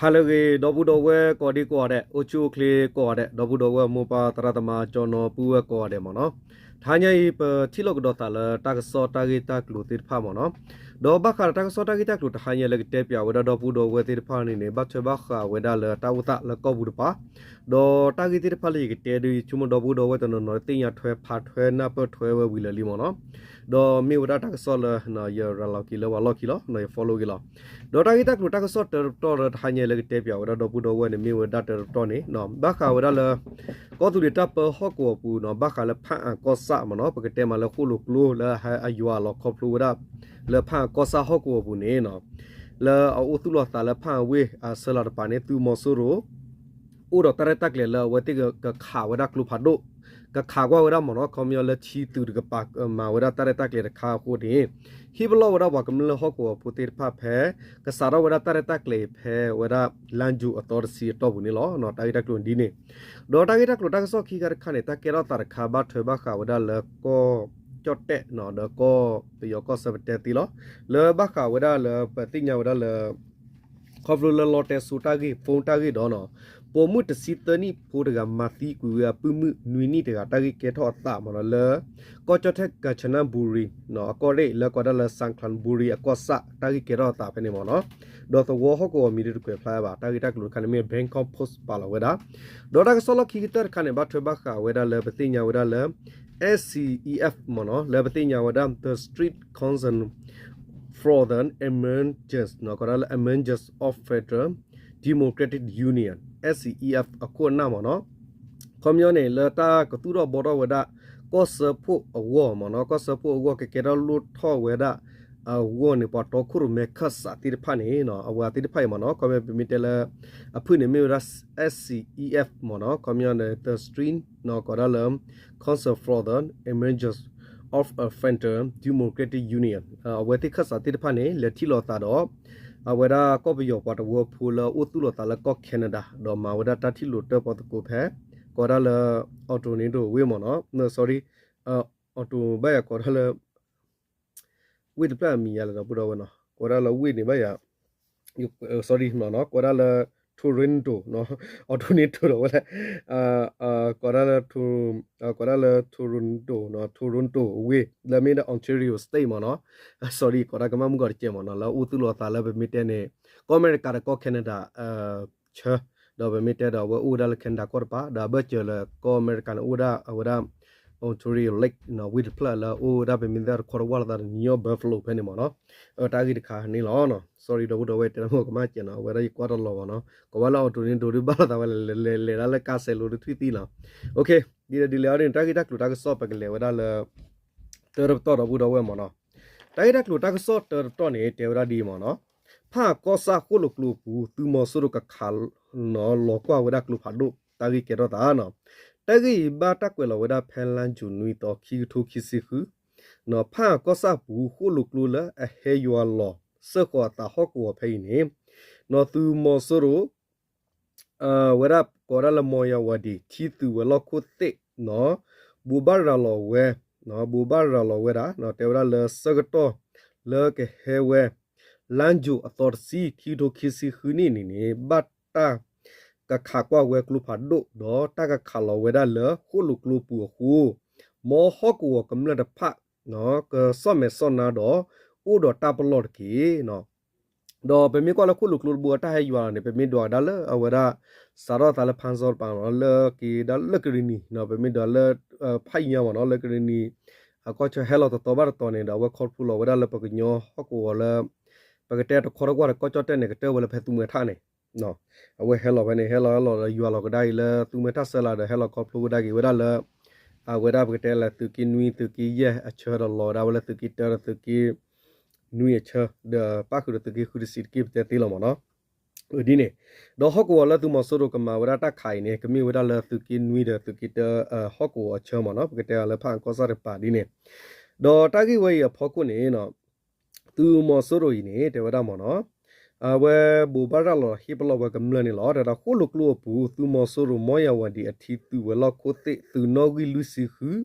ဟါလၢအဂ့ၤ ဒီပုၢ်ဒီဝဲၢ်ကိးဒံကိးဂၤဒဲး, အိၣ်ဆူၣ်အိၣ်ချ့ကိးဂၤဒဲး, ဒီပုၢ်ဒီဝဲၢ်မိၢ်ပၢ်သရၣ်သမါ ကၠီနီၤပုၢ်ဝဲၢ်ကိးဂၤဒဲးမ့ၢ်နီၤ. တဟါညါအံၤ ပထံၣ်လိာ်ကဒီးသးလၢတၢ်ကစီၣ်တၢ်ဂ့ၢ်တၢ်ကျိၤသ့ၣ်တဖၣ်မ့ၢ်နီၤ. ဒီးဘၣ်ဃးဒီးတၢ်ကစီၣ်တၢ်ဂ့ၢ်တၢ်ကျိၤတဟါညါလၢကတဲပၠးဝဲဒၣ်ဒီပုၢ်ဒီဝဲၢ်သ့ၣ်တဖၣ်န့ၣ်န့ၣ် ဘၣ်ထွဲဘၣ်ဃးဝဲဒၣ်လၢတၢ်အိၣ်သးလၢကီၢ်ပူၤတပၤ, ဒီးတၢ်ဂ့ၢ်သ့ၣ်တဖၣ်လၢယကတဲဒီး ယဆိကမိၣ်ဒီပုၢ်ဒီဝဲၢ်တနီၤနီၤသ့ၣ်ညါထွဲဖးထွဲနၢ်ပၢၢ်ထွဲဝဲဝံၤလၢာ်လံမ့ၢ်နီၤ. ဒီးမ့ၢ်ဝဲဒၣ်တၢ်ကစီၣ်လၢ ယရၤလီၤက့ၤလၢပှၤလီၢ်ခံလီၤ, ယ follow က့ၤလီၤ. ဒီးတၢ်ဂ့ၢ်တၢ်ကျိၤတၢ်ကစီၣ်တၢတပတီၢ်လၢတဟါညါလၢကတဲပၠးဝဲဒၣ်ဒီပုၢ်ဒီဝဲၢ်န့ၣ် မ့ၢ်ဝဲဒၣ်တၢတပတီၢ်န့ၣ် ဘၣ်ဃးဝဲဒၣ်လၢ ကီၢ်သူလ့ၤတၢ်ပၢဟီၣ်ကဝီၤပူၤနီၤ, ဘၣ်ဃးလၢဖၣ်အၣ်ကီၢ်ဆၣ်မ့ၢ်နီၤ, ပကတဲမးလၢဃိၣ်လိာ်ကျိလၢအဟဲအယွၤလီၤခီဖျိဝဲဒၣ် လၢဖၣ်အၣ်ကီၢ်ဆၣ်ဟီၣ်ကဝီၤပူၤန့ၣ် လၢအအိၣ်သူၣ်လီၤသးလၢဖၣ်အၣ်ဝ့ၢ်အဆၢလီၤတပၤန့ၣ် သုးမီၤစိရိၤ အိၣ်ဒီးတၢ်ရဲၣ်တၢ်ကျဲၤလၢအဝဲသ့ၣ်ကခးဝဲဒၣ်ကျိဖးဒိၣ်, ကခးကွၢ်ဝဲဒၣ်မ့ၢ်နီၤ, ခီပညီလၢထံသုးတကပၤ မၤဝဲဒၣ်တၢ်ရဲၣ်တၢ်ကျဲၤတခါအဃိန့ၣ် ဟ့ၣ်ပလီၢ်ဝဲဒၣ်ပှၤကမျၢၢ်ဟီၣ်ကဝီၤဖိသ့ၣ်တဖၣ်ဖဲ ကစးထီၣ်ဝဲဒၣ်တၢ်ရဲၣ်တၢ်ကျဲၤဖဲဝဲဒၣ် လါယူၤအသီတဆံအတီၢ်ပူၤန့ၣ်လီၤ. တၢ်ဂ့ၢ်တၢ်ကျိၤဒ်န့ၣ်, ဒီးတၢ်ဂ့ၢ်တၢ်ကျိၤတၢ်ကစီၣ်ခံခါတခါန့ၣ် တၢ်ကဲထီၣ်သးတခါဘၣ်ထွဲဘၣ်ဃးဝဲဒၣ်လၢကီၢ်ကၠီၣ်တဲၣ်နီၤ, ဒီးကီၢ်ပယီၤကီၢ်ဆၢပတဲသ့လီၤ. လၢဘၣ်ဃးဝဲဒၣ်လၢပသ့ၣ်ညါဝဲဒၣ်လၢ ခီဖျိလၢလီတဲစိတၢ်ဂ့ၢ် phone တၢ်ဂ့ၢ်ဒီးနီၤ, ပိာ်မုၣ်တဆံသၢနံၣ်ဖိတဂၤမၤသံကွံာ်ဝဲအပုၢ်မုၣ်နွံနံၣ်တဂၤ တၢ်ဂ့ၢ်ကဲထီၣ်အသးမ့ၢ်နီၤ, လၢကီၢ်ကၠီၣ်တဲၣ် ကၣ်စနဘူရံ အကီၢ်ရ့ၣ် လၢကိးဒၣ်လၢ စၣ်ချၣ်ဘူရံ အကီၢ်ဆၣ် တၢ်ဂ့ၢ်ကဲထီၣ်အသးဖဲန့ၣ်မ့ၢ်နီၤ, ဒီးသဝီဟီၣ်ကဝီၤမံၤတတကွဲးဖျါဘၣ်. တၢ်ဂ့ၢ်တၢ်ကျိၤတခါန့ၣ်မ့ၢ် Bangkok Post ပာ်လီၤဝဲဒၣ်, ဒီးတၢ်ကစီၣ်လီၢ်ခံကတၢၢ်တခါန့ၣ် ဘၣ်ထွဲဘၣ်ဃးဝဲဒၣ်လၢပသ့ၣ်ညါဝဲဒၣ်လၢ SCEF မ့ၢ်နီၤ, လၢပသ့ၣ်ညါဝဲဒၣ် The Street Council Forum Emergence နီၤ, ကိးဒၣ်လၢ Emergence of Federal Democratic Union SCEF အခိၣ်အနၢ်မ့ၢ်နီၤ, ခီပညီန့ၣ် လၢတၢ်ကသူၣ်ထီၣ်ဘှီထီၣ်ဝဲဒၣ် ကီၢ်စၢဖှိၣ်အဂီၢ်မ့ၢ်နီၤ, ကီၢ်စၢဖှိၣ်အဂီၢ်ကကဲထီၣ်လိၣ်ထီၣ်ဝဲဒၣ်အဂီၢ်န့ၣ် ပှၤတီခိၣ်ရိၣ်မဲခၢၣ်စးသ့ၣ်တဖၣ်န့ၣ် အဝဲသ့ၣ်တဖၣ်အံၤမ့ၢ်နီၤ, ခီပညီပမ့ၢ်တဲလၢ အဖုၣ်န့ၣ်မ့ၢ်ဝဲဒၣ် SCEF မ့ၢ်နီၤ, ခီပညီန့ၣ် The Street နီၤ, ကိးဒၣ်လၢ Council for the Emergence of a Federal Democratic Union အဝဲသ့ၣ်ခၢၣ်စးသ့ၣ်တဖၣ်န့ၣ် လဲၤထံၣ်လိာ်သးဒီး အဝဲဒၣ်ကီၢ်ပယီၤပှၤတဝၢဖိလၢအိၣ်သူၣ်လီၤသးလၢကီၢ် Canada ဒီးမၤဝဲဒၣ်တၢ်ထံၣ်လိာ်တၢၣ်ပီၣ်သကိးဖဲ ကိးဒၣ်လၢ Ontario ဝ့ၢ်မ့ၢ်နီၤ, sorry, Ontario ဘၣ်ယၤကိးဒၣ်လၢ ဝ့ၢ်တဖျၢၣ်အမံၤယါလဲၣ်ဒီပုၢ်ဒီဝဲၢ်နီၤ, ကိးဒၣ်လၢဝ့ၢ်န့ၣ်ဘၣ်ယၤ sorry နီၤ, ကိးဒၣ်လၢ Toronto နီၤ, Ontario ဒီးဝဲလဲၣ်, ကိးဒၣ်လၢ ကိးဒၣ်လၢ Toronto နီၤ, Toronto ဝ့ၢ် လၢမ့ၢ်ဒၣ် Ontario State မ့ၢ်နီၤ, sorry ကိးဒၣ်ကမၣ်မုၢ်ကီးတကဲးမ့ၢ်နီၤ, လၢအိၣ်သူၣ်လီၤသးလၢပမ့ၢ်တဲန့ၣ် ကီၢ်အမဲရကၤဒီးကီၢ် Canada ဆၢ, ဒီးပမ့ၢ်တဲဒီးအဝဲအိၣ်ဝဲဒၣ်လၢ Canada ကီၢ်တပၤ, ဒီးအဘၢၣ်စၢၤလၢကီၢ်အမဲရကၤန့ၣ် အိၣ်ဝဲဒၣ်အဝဲဒၣ် Ontario Lake နီၤ, ဝ့ၢ်တဖျၢၣ်လၢအိၣ်ဝဲဒၣ်ပမ့ၢ်တဲတခီတဝၢ်လိာ်သးဒီး New York Buffalo ဖဲန့ၣ်မ့ၢ်နီၤ, တၢ်ဂ့ၢ်တခါန့ၣ်လီၤ. sorry ဒီပုၢ်ဒီဝဲၢ်တဲတၢ်မ့ၢ်ကမၣ်ကဲးနီၤ, အဝဲဒၣ်ယကွၢ်တလီၤမ့ၢ်နီၤ, ကိးဝဲလၢ Ontario ဒုးဘၣ်လိာ်သးဝဲလဲၤလဲၤလဲၤဒၣ်လၢကါစဲးလိာ်တထွံၣ်သံနီၤ, ဒ်လဲၣ်ဒ်လဲၣ်အီၤဒ်န့ၣ် တၢ်ဂ့ၢ်တၢ်ကျိၤတၢ်ကစီၣ်ပကလဲၤဝဲဒၣ်လၢ တၢတပတီၢ်ဒီပုၢ်ဒီဝဲၢ်မ့ၢ်နီၤ, တၢ်ဂ့ၢ်တၢ်ကျိၤတၢ်ကစီၣ်တၢတပတီၢ်န့ၣ် တဲဝဲဒၣ်ဒ်အံၤမ့ၢ်နီၤ, ဖၣ်အၣ်ကီၢ်ဆၣ်ဃိၣ်လိာ်ကျိအပူၤ သုးမီၤစိရိၤကခးနီၤလီၤကွၢ်ဝဲဒၣ်ကျိဖးဒိၣ် တၢ်ဂ့ၢ်ကဲထီၣ်သးနီၤ, တၢ်ဂ့ၢ်အံၤဘၣ်တၢ်ကွဲးလီၤဝဲဒၣ်ဖဲလါယူၤနွံသီ ခံကထိခံဆံဃု နီၤ, ဖၣ်အၣ်ကီၢ်ဆၣ်ပူၤ ဃိၣ်လိာ်ကျိလၢအဟဲယွၤလီၤစၢဃီၤအသးဟီၣ်ကဝီၤဖဲအံၤန့ၣ် နီၤ သုးမီၤစိရိၤ ဝဲဒၣ်ကိးဒၣ်လၢ မီၢ်ယၤဝၤဒံၣ် ထံသုးဝဲၤလီၢ်ခိၣ်သ့ၣ်နီၤ, ဘိးဘၣ်ရၤလီၤဝဲ, ဘိးဘၣ်ရၤလီၤဝဲဒၣ် တဲဝဲဒၣ်လၢဆၢကတီၢ်လၢကဟဲဝဲ လါယူၤအသီတဆံ ခံကထိခံဆံဃုနံၣ်န့ၣ်န့ၣ် ဘၣ်တၢ်ကခးကွၢ်ဝဲကျိဖးဒိၣ် ဒီးတၢ်ကခးလီၤဝဲဒၣ်လၢဃိၣ်လိာ်ကျိပူၤအဃိ မ်ဟီၣ်ကဝီၤကမျၢၢ်တဖၣ် ကစီၣ်မဲာ်စီၣ်နါဒီး အိၣ်ဒီးတၢ်ပလီၢ်တက့ၢ်. ဒီးပမ့ၢ်ကွၢ်လၢဃိၣ်လိာ်ကျိတဘိအတၢ်ဟဲယွၤလီၤန့ၣ် ပမ့ၢ်ဒွးဒၣ်လၢအဝဲဒၣ် စးထီၣ်သးလၢဖၣ်စီတပၤမ့ၢ်နီၤ လၢက့ၤဒၣ်လၢကရံၣ်နံၤ ပမ့ၢ်ဒွးလၢ ဖၣ်အံၤညါမ့ၢ်နီၤ လၢကရံၣ်နံၤ အကီၢ်ဆၢဟဲလီၤတတီၤဘၣ်တတီၤန့ၣ်ဒီး အဝဲခီဖျိလီၤဝဲဒၣ်လၢပကညီဟီၣ်ကဝီၤလၢ ပကတဲတခီတကွၢ်ဒီးကီၢ်ကၠီၣ်တဲၣ်န့ၣ် ကတၢၢ်ဝဲလၢဖဲသူမွဲထၣ်န့ၣ် အဝဲဟဲလီၤဖဲန့ၣ် ဟဲလီၤဟဲလီၤဒီးယွၤလီၤကဒါက့ၤလၢသူမွဲထၣ်ဆၢလၢ်ဒီး ဟဲလီၤခီဖျိကဒါက့ၤဝဲဒၣ်လၢ အဝဲဒၣ်ပကတဲလၢသုးက့နွံသုးက့ယဲၢ်အဆၢဒီးလီၤဝဲဒၣ်ဝဲလၢသုးက့တၢဒီးသုးက့ နွံအဆၢ ဒီးပၣ်ဃုာ်ဒီးသုးက့ဃုတဆံးတက့ၢ်ပတဲသ့လီၤမ့ၢ်နီၤ. ဒ်န့ၣ် ဒီးဟီၣ်ကဝီၤလၢသုးမီၤစိရိၤကမၤဝဲဒၣ်တၢ်ခးအံၤန့ၣ် ကမ့ၢ်ဝဲဒၣ်လၢသုးက့နွံဒီးသုးက့တၢ ဟီၣ်ကဝီၤအဆၢမ့ၢ်နီၤ ပကတဲအီၤလၢဖၣ်အၣ်ကီၢ်ဆၣ်တကပၤဒ်န့ၣ် ဒီးတၢ်ဂ့ၢ်ဝဲအံၤအဖီခိၣ်န့ၣ် သုးမီၤစိရိၤအံၤန့ၣ် တဲဝဲဒၣ်မ့ၢ်နီၤ အဝဲဘိးဘၣ်ရၤလီၤဟ့ၣ်ပလီၢ်ဝဲကမျၢၢ်န့ၣ်လီၤ. တၢ်ဒီးဃိၣ်လိာ်ကျိအပူၤ သုးမီၤစိရိၤ မီၢ်ယၤဝၤဒံၣ် အထံသုးဝဲၤလီၢ်ခိၣ်သ့ၣ် သုးနီၣ်ဂံၢ်လွံၢ်ဆံဃု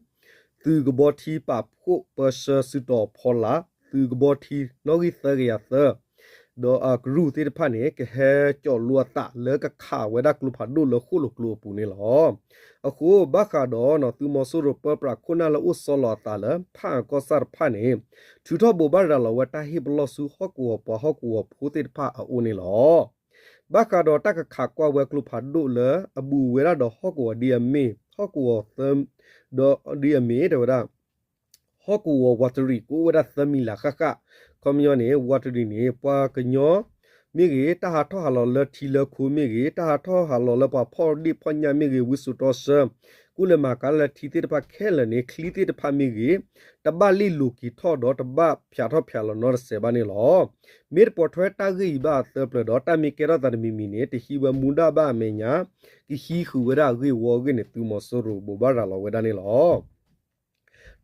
သုးကဘီထံပာ်ဖှိၣ်ပၢဆှၢစုတီၤဖီလာ် သုးကဘီထံနီၣ်ဂံၢ်သၢကယၤသၢ ဒီးအကရူၢ်သ့ၣ်တဖၣ်န့ၣ် ကဟဲကၠီၣ်လိအသးလၢကခးဝဲဒၣ်ကျိဖးဒိၣ်လၢဃိၣ်လိာ်ကျိအပူၤန့ၣ်လီၤ. အဃိဘၣ်ဃးဒီး သုးမီၤစိရိၤပၢပြးခိၣ်နၢ်လၢအိၣ်ဆီလီၤအသးလၢ ဖၣ်အၣ်ကီၢ်ဆၣ်တဖၣ်န့ၣ် ထုးထီၣ်ဘိးဘၣ်ရၤလီၤဝဲတၢ်ဟ့ၣ်ပလီၢ်ဆူဟီၣ်ကဝီၤပှၤဟီၣ်ကဝီၤဖိသ့ၣ်တဖၣ်အအိၣ်န့ၣ်လီၤ. ဘၣ်ဃးဒီးတၢ်ကခးကွၢ်ဝဲကျိဖးဒိၣ်လၢအဘူးဝဲဒၣ်ဒီးဟီၣ်ကဝီၤဒ်အမ့ၢ် ဟီၣ်ကဝီၤသၢ ဒီးဒ်အမ့ၢ်တဲဝဲဒၣ် ဟီၣ်ကဝီၤဝးတရံးကအိၣ်ဝဲဒၣ်သၢမံၤလၤဃၣ်ဃၣ်, ခီပညီန့ၣ် ဝးတရံးန့ၣ် ပှၤကညီမ့ၢ်ဂ့ၤ, တၢ်ဟးထီၣ်ဟးလီၤလၢထံလၢခိမ့ၢ်ဂ့ၤ, တၢ်ဟးထီၣ်ဟးလီၤလၢပှၤဖီၣ်ဒ့ၣ်ဖီၣ်ညၣ်မ့ၢ်ဂ့ၤ, ဝံစိာ်တီဆှၢ, ကူၣ်လဲၤမၤကၤလၢထံသ့ၣ်တဖၣ်ခဲလၢာ်န့ၣ် ချံသ့ၣ်တဖၣ်မ့ၢ်ဂ့ၤ, တဘၣ်လ့ၣ်လိၤက့ၤထီၣ်ဒီးတဘၣ်ဖၠးထီၣ်ဖၠးလီၤနီတစဲးဘၣ်န့ၣ်လီၤ. မ့ၢ်တပိာ်ထွဲတၢ်ဂ့ၢ်အံၤဘၣ်အသၢပျၢၤဒီး တၢ်မ့ၢ်ကဲထီၣ်သးတမံၤမံၤန့ၣ် တဟံးဝဲမူဒါဘၣ်အမဲာ်ညါ ကဟံးဃုာ်ဝဲဒၣ်အဂ့ၢ်ဝီအဂ့ၢ်န့ၣ် သုးမီၤစိရိၤဘိးဘၣ်ရၤလီၤဝဲဒၣ်န့ၣ်လီၤ.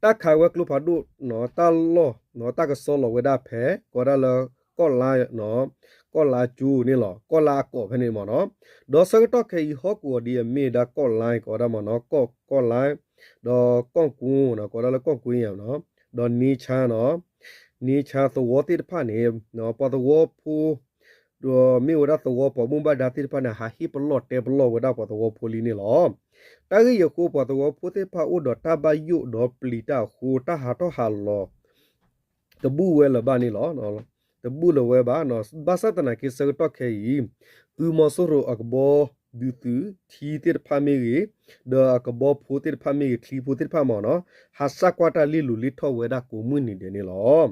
တၢ်ခးဝဲကျိဖးဒိၣ် တၢ်လီၢ် တၢ်ကစီၣ်လီၤဝဲဒၣ်ဖဲ ကိးဒၣ်လၢ ကီၢ်လါ ကီၢ်လါကၠိန့ၣ်လီၤ. ကီၢ်လါအကီၢ်ဖဲန့ၣ်မ့ၢ်နီၤ. ဒီးဆၢကတီၢ်ခဲအံၤ ဟီၣ်ကဝီၤဒ်အမ့ၢ်ဒၣ်ကီၢ်လါ ကိးဝဲဒၣ်မ့ၢ်နီၤ ကီၢ် ကီၢ်လါ ဒီးကီၢ်ကိ ကိးဒၣ်လၢကီၢ်ကိ ဒီးန့ဆါနီၤ န့ဆါသဝီသ့ၣ်တဖၣ်န့ၣ် ပှၤသဝီဖိ ဒီးမ့ၢ်ဝဲဒၣ်သဝီပှၤဘၣ်မူဘၣ်ဒါသ့ၣ်တဖၣ်န့ၣ် ဟးဟ့ၣ်ပလီၢ်တဲပလီၢ်ဝဲဒၣ်ပှၤသဝီဖိလံန့ၣ်လီၤ. တၢ်ဂ့ၢ်အံၤအဃိ ပှၤသဝီဖိသ့ၣ်တဖၣ်အိၣ်ဒီးတၢ်ဘၣ်ယိၣ်ဒီးပျံၤတၢ်အဃိ တၢ်ဟးထီၣ်ဟးလီၤ တဘူးဝဲလၢၤဘၣ်န့ၣ်လီၤ. တဘူးလၢၤဝဲဘၣ်. ဘၣ်ဆၣ်သနာ်က့ဆၢကတီၢ်ခဲအံၤ သုးမီၤစိရိၤအကဘီဒုးသုး ထံသ့ၣ်တဖၣ်မ့ၢ်ဂ့ၤ, ဒီးအကဘီဖိသ့ၣ်တဖၣ်မ့ၢ်ဂ့ၤ, ချံဖိသ့ၣ်တဖၣ်မ့ၢ်နီၤ ဟးစၢ်ကွၢ်တၢ်လ့ၢ်လိၤလ့ၢ်ထီၣ်ဝဲဒၣ်ကိးမုၢ်နံၤဒဲးန့ၣ်လီၤ.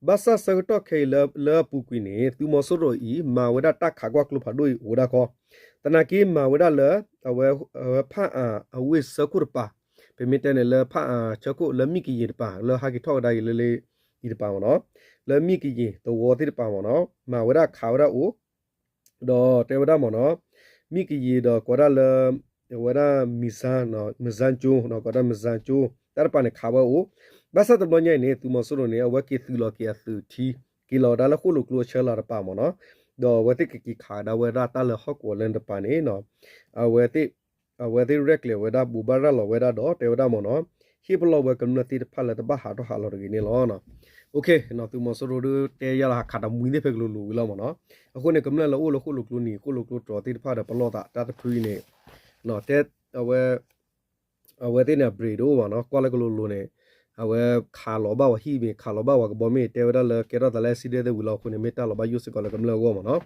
ဘၣ်ဆၣ်ဆၢကတီၢ်ခဲအံၤလၢအပူၤကွံာ်န့ၣ် သုးမီၤစိရိၤအံၤ မၤဝဲဒၣ်တၢ်ခးကွၢ်ကျိဖးဒိၣ်အံၤအိၣ်ဝဲဒၣ်ခီ, သနာ်က့မၤဝဲဒၣ်လၢ အဝဲဖၣ်အၣ်အဝ့ၢ်ဆၢခိၣ်တပၤ, ပမ့ၢ်တဲန့ၣ်လၢဖၣ်အၣ်ဆၢခိၣ်လၢမံၣ်ကယံၤတပၤ လၢဟးက့ၤထီၣ်ဝဲဒၣ်အံၤလၢလၢအံၤတပၤမ့ၢ်နီၤ, လၢမံၣ်ကယံၤသဝီသ့ၣ်တပၤမ့ၢ်နီၤ မၤဝဲဒၣ်ခးဝဲဒၣ်အိၣ် ဒီးတဲဝဲဒၣ်မ့ၢ်နီၤ မံၣ်ကယံၤဒီးကိးဒၣ်လၢ အဝဲဒၣ် မံၤစၢကၠိ ကိးဒၣ်မံၤစၢကၠိ တၢ်တပၤန့ၣ်ခးဝဲအိၣ်, ဘၣ်ဆၣ်တဘျီညါအံၤန့ၣ် သုးမီၤစိရိၤန့ၣ် အဝဲက့ၤသုးလီၤက့ၤအသုးထံ က့ၤလီၤဝဲဒၣ်လၢဃိၣ်လိာ်ကျိအဆၢလီၤတပၤမ့ၢ်နီၤ, ဒီးအဝဲသ့ၣ်ကက့ၤခးဒၣ်ဝဲဒၣ်တၢ်လၢဟီၣ်ကဝီၤလၢတပၤန့ၣ် အဝဲသ့ၣ် အဝဲသ့ၣ်ရဲၣ်ကျဲၤဝဲဒၣ်ဘိးဘၣ်ရၤလီၤဝဲဒၣ်ဒီးတဲဝဲဒၣ်မ့ၢ်နီၤ, ဟ့ၣ်ပလီၢ်ဝဲကမျၢၢ်သ့ၣ်တဖၣ်လၢတဘၣ်ဟးထီၣ်ဟးလီၤတဂ့ၤန့ၣ်လီၤ. သုးမီၤစိရိၤဒုးတဲယါလီၤဟးခးတမှံၤသ့ၣ်ဖဲကလိၤလိၤဝံၤလီၤမ့ၢ်နီၤ, အဃိန့ၣ် ကမျၢၢ်လၢအိၣ်လၢဃိၣ်လိာ်ကျိနံၤ ဃိၣ်လိာ်ကျိတြီၤသ့ၣ်တဖၣ်ဒီးပလီၢ်သးတၢ်တဖုအံၤန့ၣ် တဲ အဝဲ အဝဲသ့ၣ်န့ၣ် အ break တအိၣ်ဘၣ်နီၤ, ကွၢ်လၢကလိၤလိၤန့ၣ် အဝဲခးလီၤဘၣ်ဝဲဟံၣ်မ့ၢ် ခးလီၤဘၣ်ဝဲကဘီမ့ၢ် တဲဝဲဒၣ်လၢကဲထီၣ်သးလၢ accident သ့ၣ်ဝံၤလီၤအဃိန့ၣ် မ့ၢ်တၢ်လီၤဘၣ်ယိၣ်စ့ၢ်ကီးလၢကမျၢၢ်အဂီၢ်မ့ၢ်နီၤ.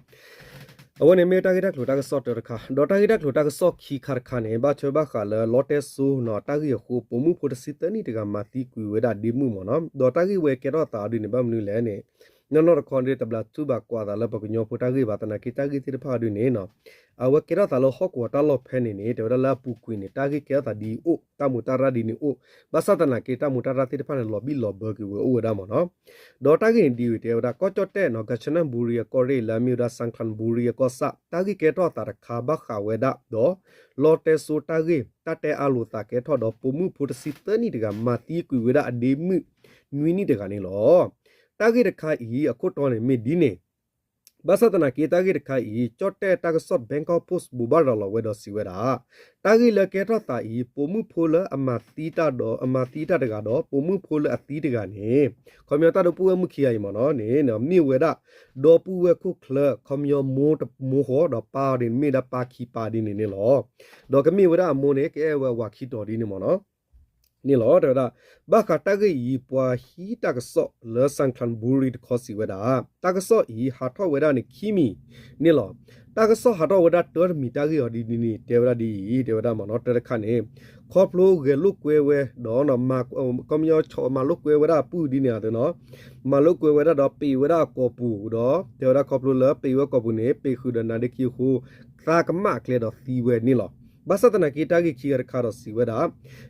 အဝဲန့ၣ်မ့ၢ်တၢ်ဂ့ၢ်တၢ်ကျိၤတၢ်ကစီၣ်တၢတခါ, ဒီးတၢ်ဂ့ၢ်တၢ်ကျိၤတၢ်ကစီၣ်ခံခါတခါန့ၣ် ဘၣ်ထွဲဘၣ်ဃးလၢလီတဲစိနီၤ တၢ်ဂ့ၢ်အဃိ ပိာ်မုၣ်ဖိတဆံသၢနံၣ်တဂၤမၤသံကွံာ်ဝဲဒၣ်ဒ့မုၣ်မ့ၢ်နီၤ, ဒီးတၢ်ဂ့ၢ်ဝဲကဲထီၣ်သးအီၤဒ်န့ၣ် ဘၣ်မနုၤလဲၣ်န့ၣ် နီၢ်နီၢ်တခီန့ၣ် တဘျးထူဘၣ်ကွၢ်သးလၢပှၤကညီဖိတၢ်ဂ့ၢ်ဘၣ် သနာ်က့တၢ်ဂ့ၢ်သ့ၣ်တဖၣ်အီၤဒ်န့ၣ်နီၤ အဝဲကဲထီၣ်သးလၢဟီၣ်ကဝီၤတၢ်လီၢ်ဖဲန့ၣ်န့ၣ် တဲဝဲဒၣ်လၢအပူၤကွံာ်န့ၣ် တၢ်ဂ့ၢ်ကဲထီၣ်သးဒ်အံၤအိၣ် တၢ်မူးတၢ်ရၢ်ဒ်န့ၣ်အိၣ်, ဘၣ်ဆၣ်သနာ်က့ တၢ်မူးတၢ်ရၢ်သ့ၣ်တဖၣ်န့ၣ် လီၤဘံၣ်လီၤဘၢကွံာ်ဝဲအိၣ်ဝဲဒၣ်မ့ၢ်နီၤ. ဒီးတၢ်ဂ့ၢ်န့ၣ်ဒ်အံၤ တဲဝဲဒၣ် ကီၢ်ကၠီၣ်တဲၣ်နီၤ ကၣ်စနၣ်ဘူရံအကီၢ်ရ့ၣ် လၢအမ့ၢ်ဝဲဒၣ် စၣ်ချၣ်ဘူရံအကီၢ်ဆၣ် တၢ်ဂ့ၢ်ကဲထီၣ်သးတခါဘၣ်ဃးဝဲဒၣ်ဒီး လီတဲစိတၢ်ဂ့ၢ် တၢ်တဲအါလိာ်သးကဲထီၣ်ဒီး ပိာ်မုၣ်ဖိတဆံသၢနံၣ်တဂၤ မၤသံကွံာ်ဝဲဒၣ်အဒ့မုၣ်နွံနံၣ်တဂၤန့ၣ်လီၤ. တၢ်ဂ့ၢ်တခါအံၤ အခိၣ်တီန့ၣ်မ့ၢ်ဒ်န့ၣ် ဘၣ်ဆၣ်သနာ်က့ တၢ်ဂ့ၢ်တခါအံၤ ကၠီၣ်တဲၣ်တၢ်ကစီၣ် Bangkok Post ဘိးဘၣ်ရၤလီၤဝဲဒီးစံးဝဲဒၣ်, တၢ်ဂ့ၢ်လၢကဲထီၣ်သးအံၤ ပိာ်မုၣ်ဖိလၢအမၤသံတၢ်ဒီး အမၤသံတၢ်တဂၤဒီး ပိာ်မုၣ်ဖိလၢအသံတဂၤန့ၣ် ခီပညီတၢ်ဒီပုၢ်ဝဲၢ်မုၣ်ခံဂၤအံၤမ့ၢ်နီၤန့ၣ် မ့ၢ်ဝဲဒၣ် ဒီပုၢ်ဝဲၢ်ခိၣ်ချၢ ခီပညီမိၢ်တမိၢ်ဃီဒီးပၢ်အီၤဒ်န့ၣ် မ့ၢ်ဒၣ်ပၢ်ခံပၢ်ဒ်န့ၣ်န့ၣ်လီၤ. ဒီးကမ့ၢ်ဝဲဒၣ်အမိၢ်န့ၣ် ကအဲၣ်ဝဲအဝၤခံတီၤဒ်န့ၣ်မ့ၢ်နီၤ န့ၣ်လီၤ. တဲဝဲဒၣ် ဘၣ်ဃးတၢ်ဂ့ၢ်အံၤ ပှၤဟံးတၢ်ကစီၣ်လၢ စၣ်ချၣ်ဘူရံတခီစံးဝဲဒၣ်, တၢ်ကစီၣ်အံၤ ဟးထီၣ်ဝဲဒၣ်န့ၣ်ခံမံၤန့ၣ်လီၤ. တၢ်ကစီၣ်ဟးထီၣ်ဝဲဒၣ်တၢတမံၤ တၢ်ဂ့ၢ်အီၤဒ်န့ၣ် တဲဝဲဒၣ်ဒ်အံၤ တဲဝဲဒၣ်မ့ၢ်နီၤ တၢတခါန့ၣ် ခီဖျိဂဲၤလိာ်ကွဲဝဲဒီး ခီပညီမၤလိာ်ကွဲဝဲဒၣ်အပုၢ်ဒ်န့ၣ်အသိးနီၤ မၤလိာ်ကွဲဝဲဒၣ်ဒီးပ့ၤဝဲဒၣ်အကိာ်ပူၤဒီး တဲဝဲဒၣ်ခီဖျိလၢပ့ၤဝဲကိာ်ပူၤန့ၣ် ပ့ၤဃုာ်ဒီးနါဒ့ခံအဃိ သးကမၣ်ကျဲဒီးသံဝဲန့ၣ်လီၤ. ဘၣ်ဆၣ်သနာ်က့တၢ်ဂ့ၢ်ခံဂၤတခါဒီးစံးဝဲဒၣ်,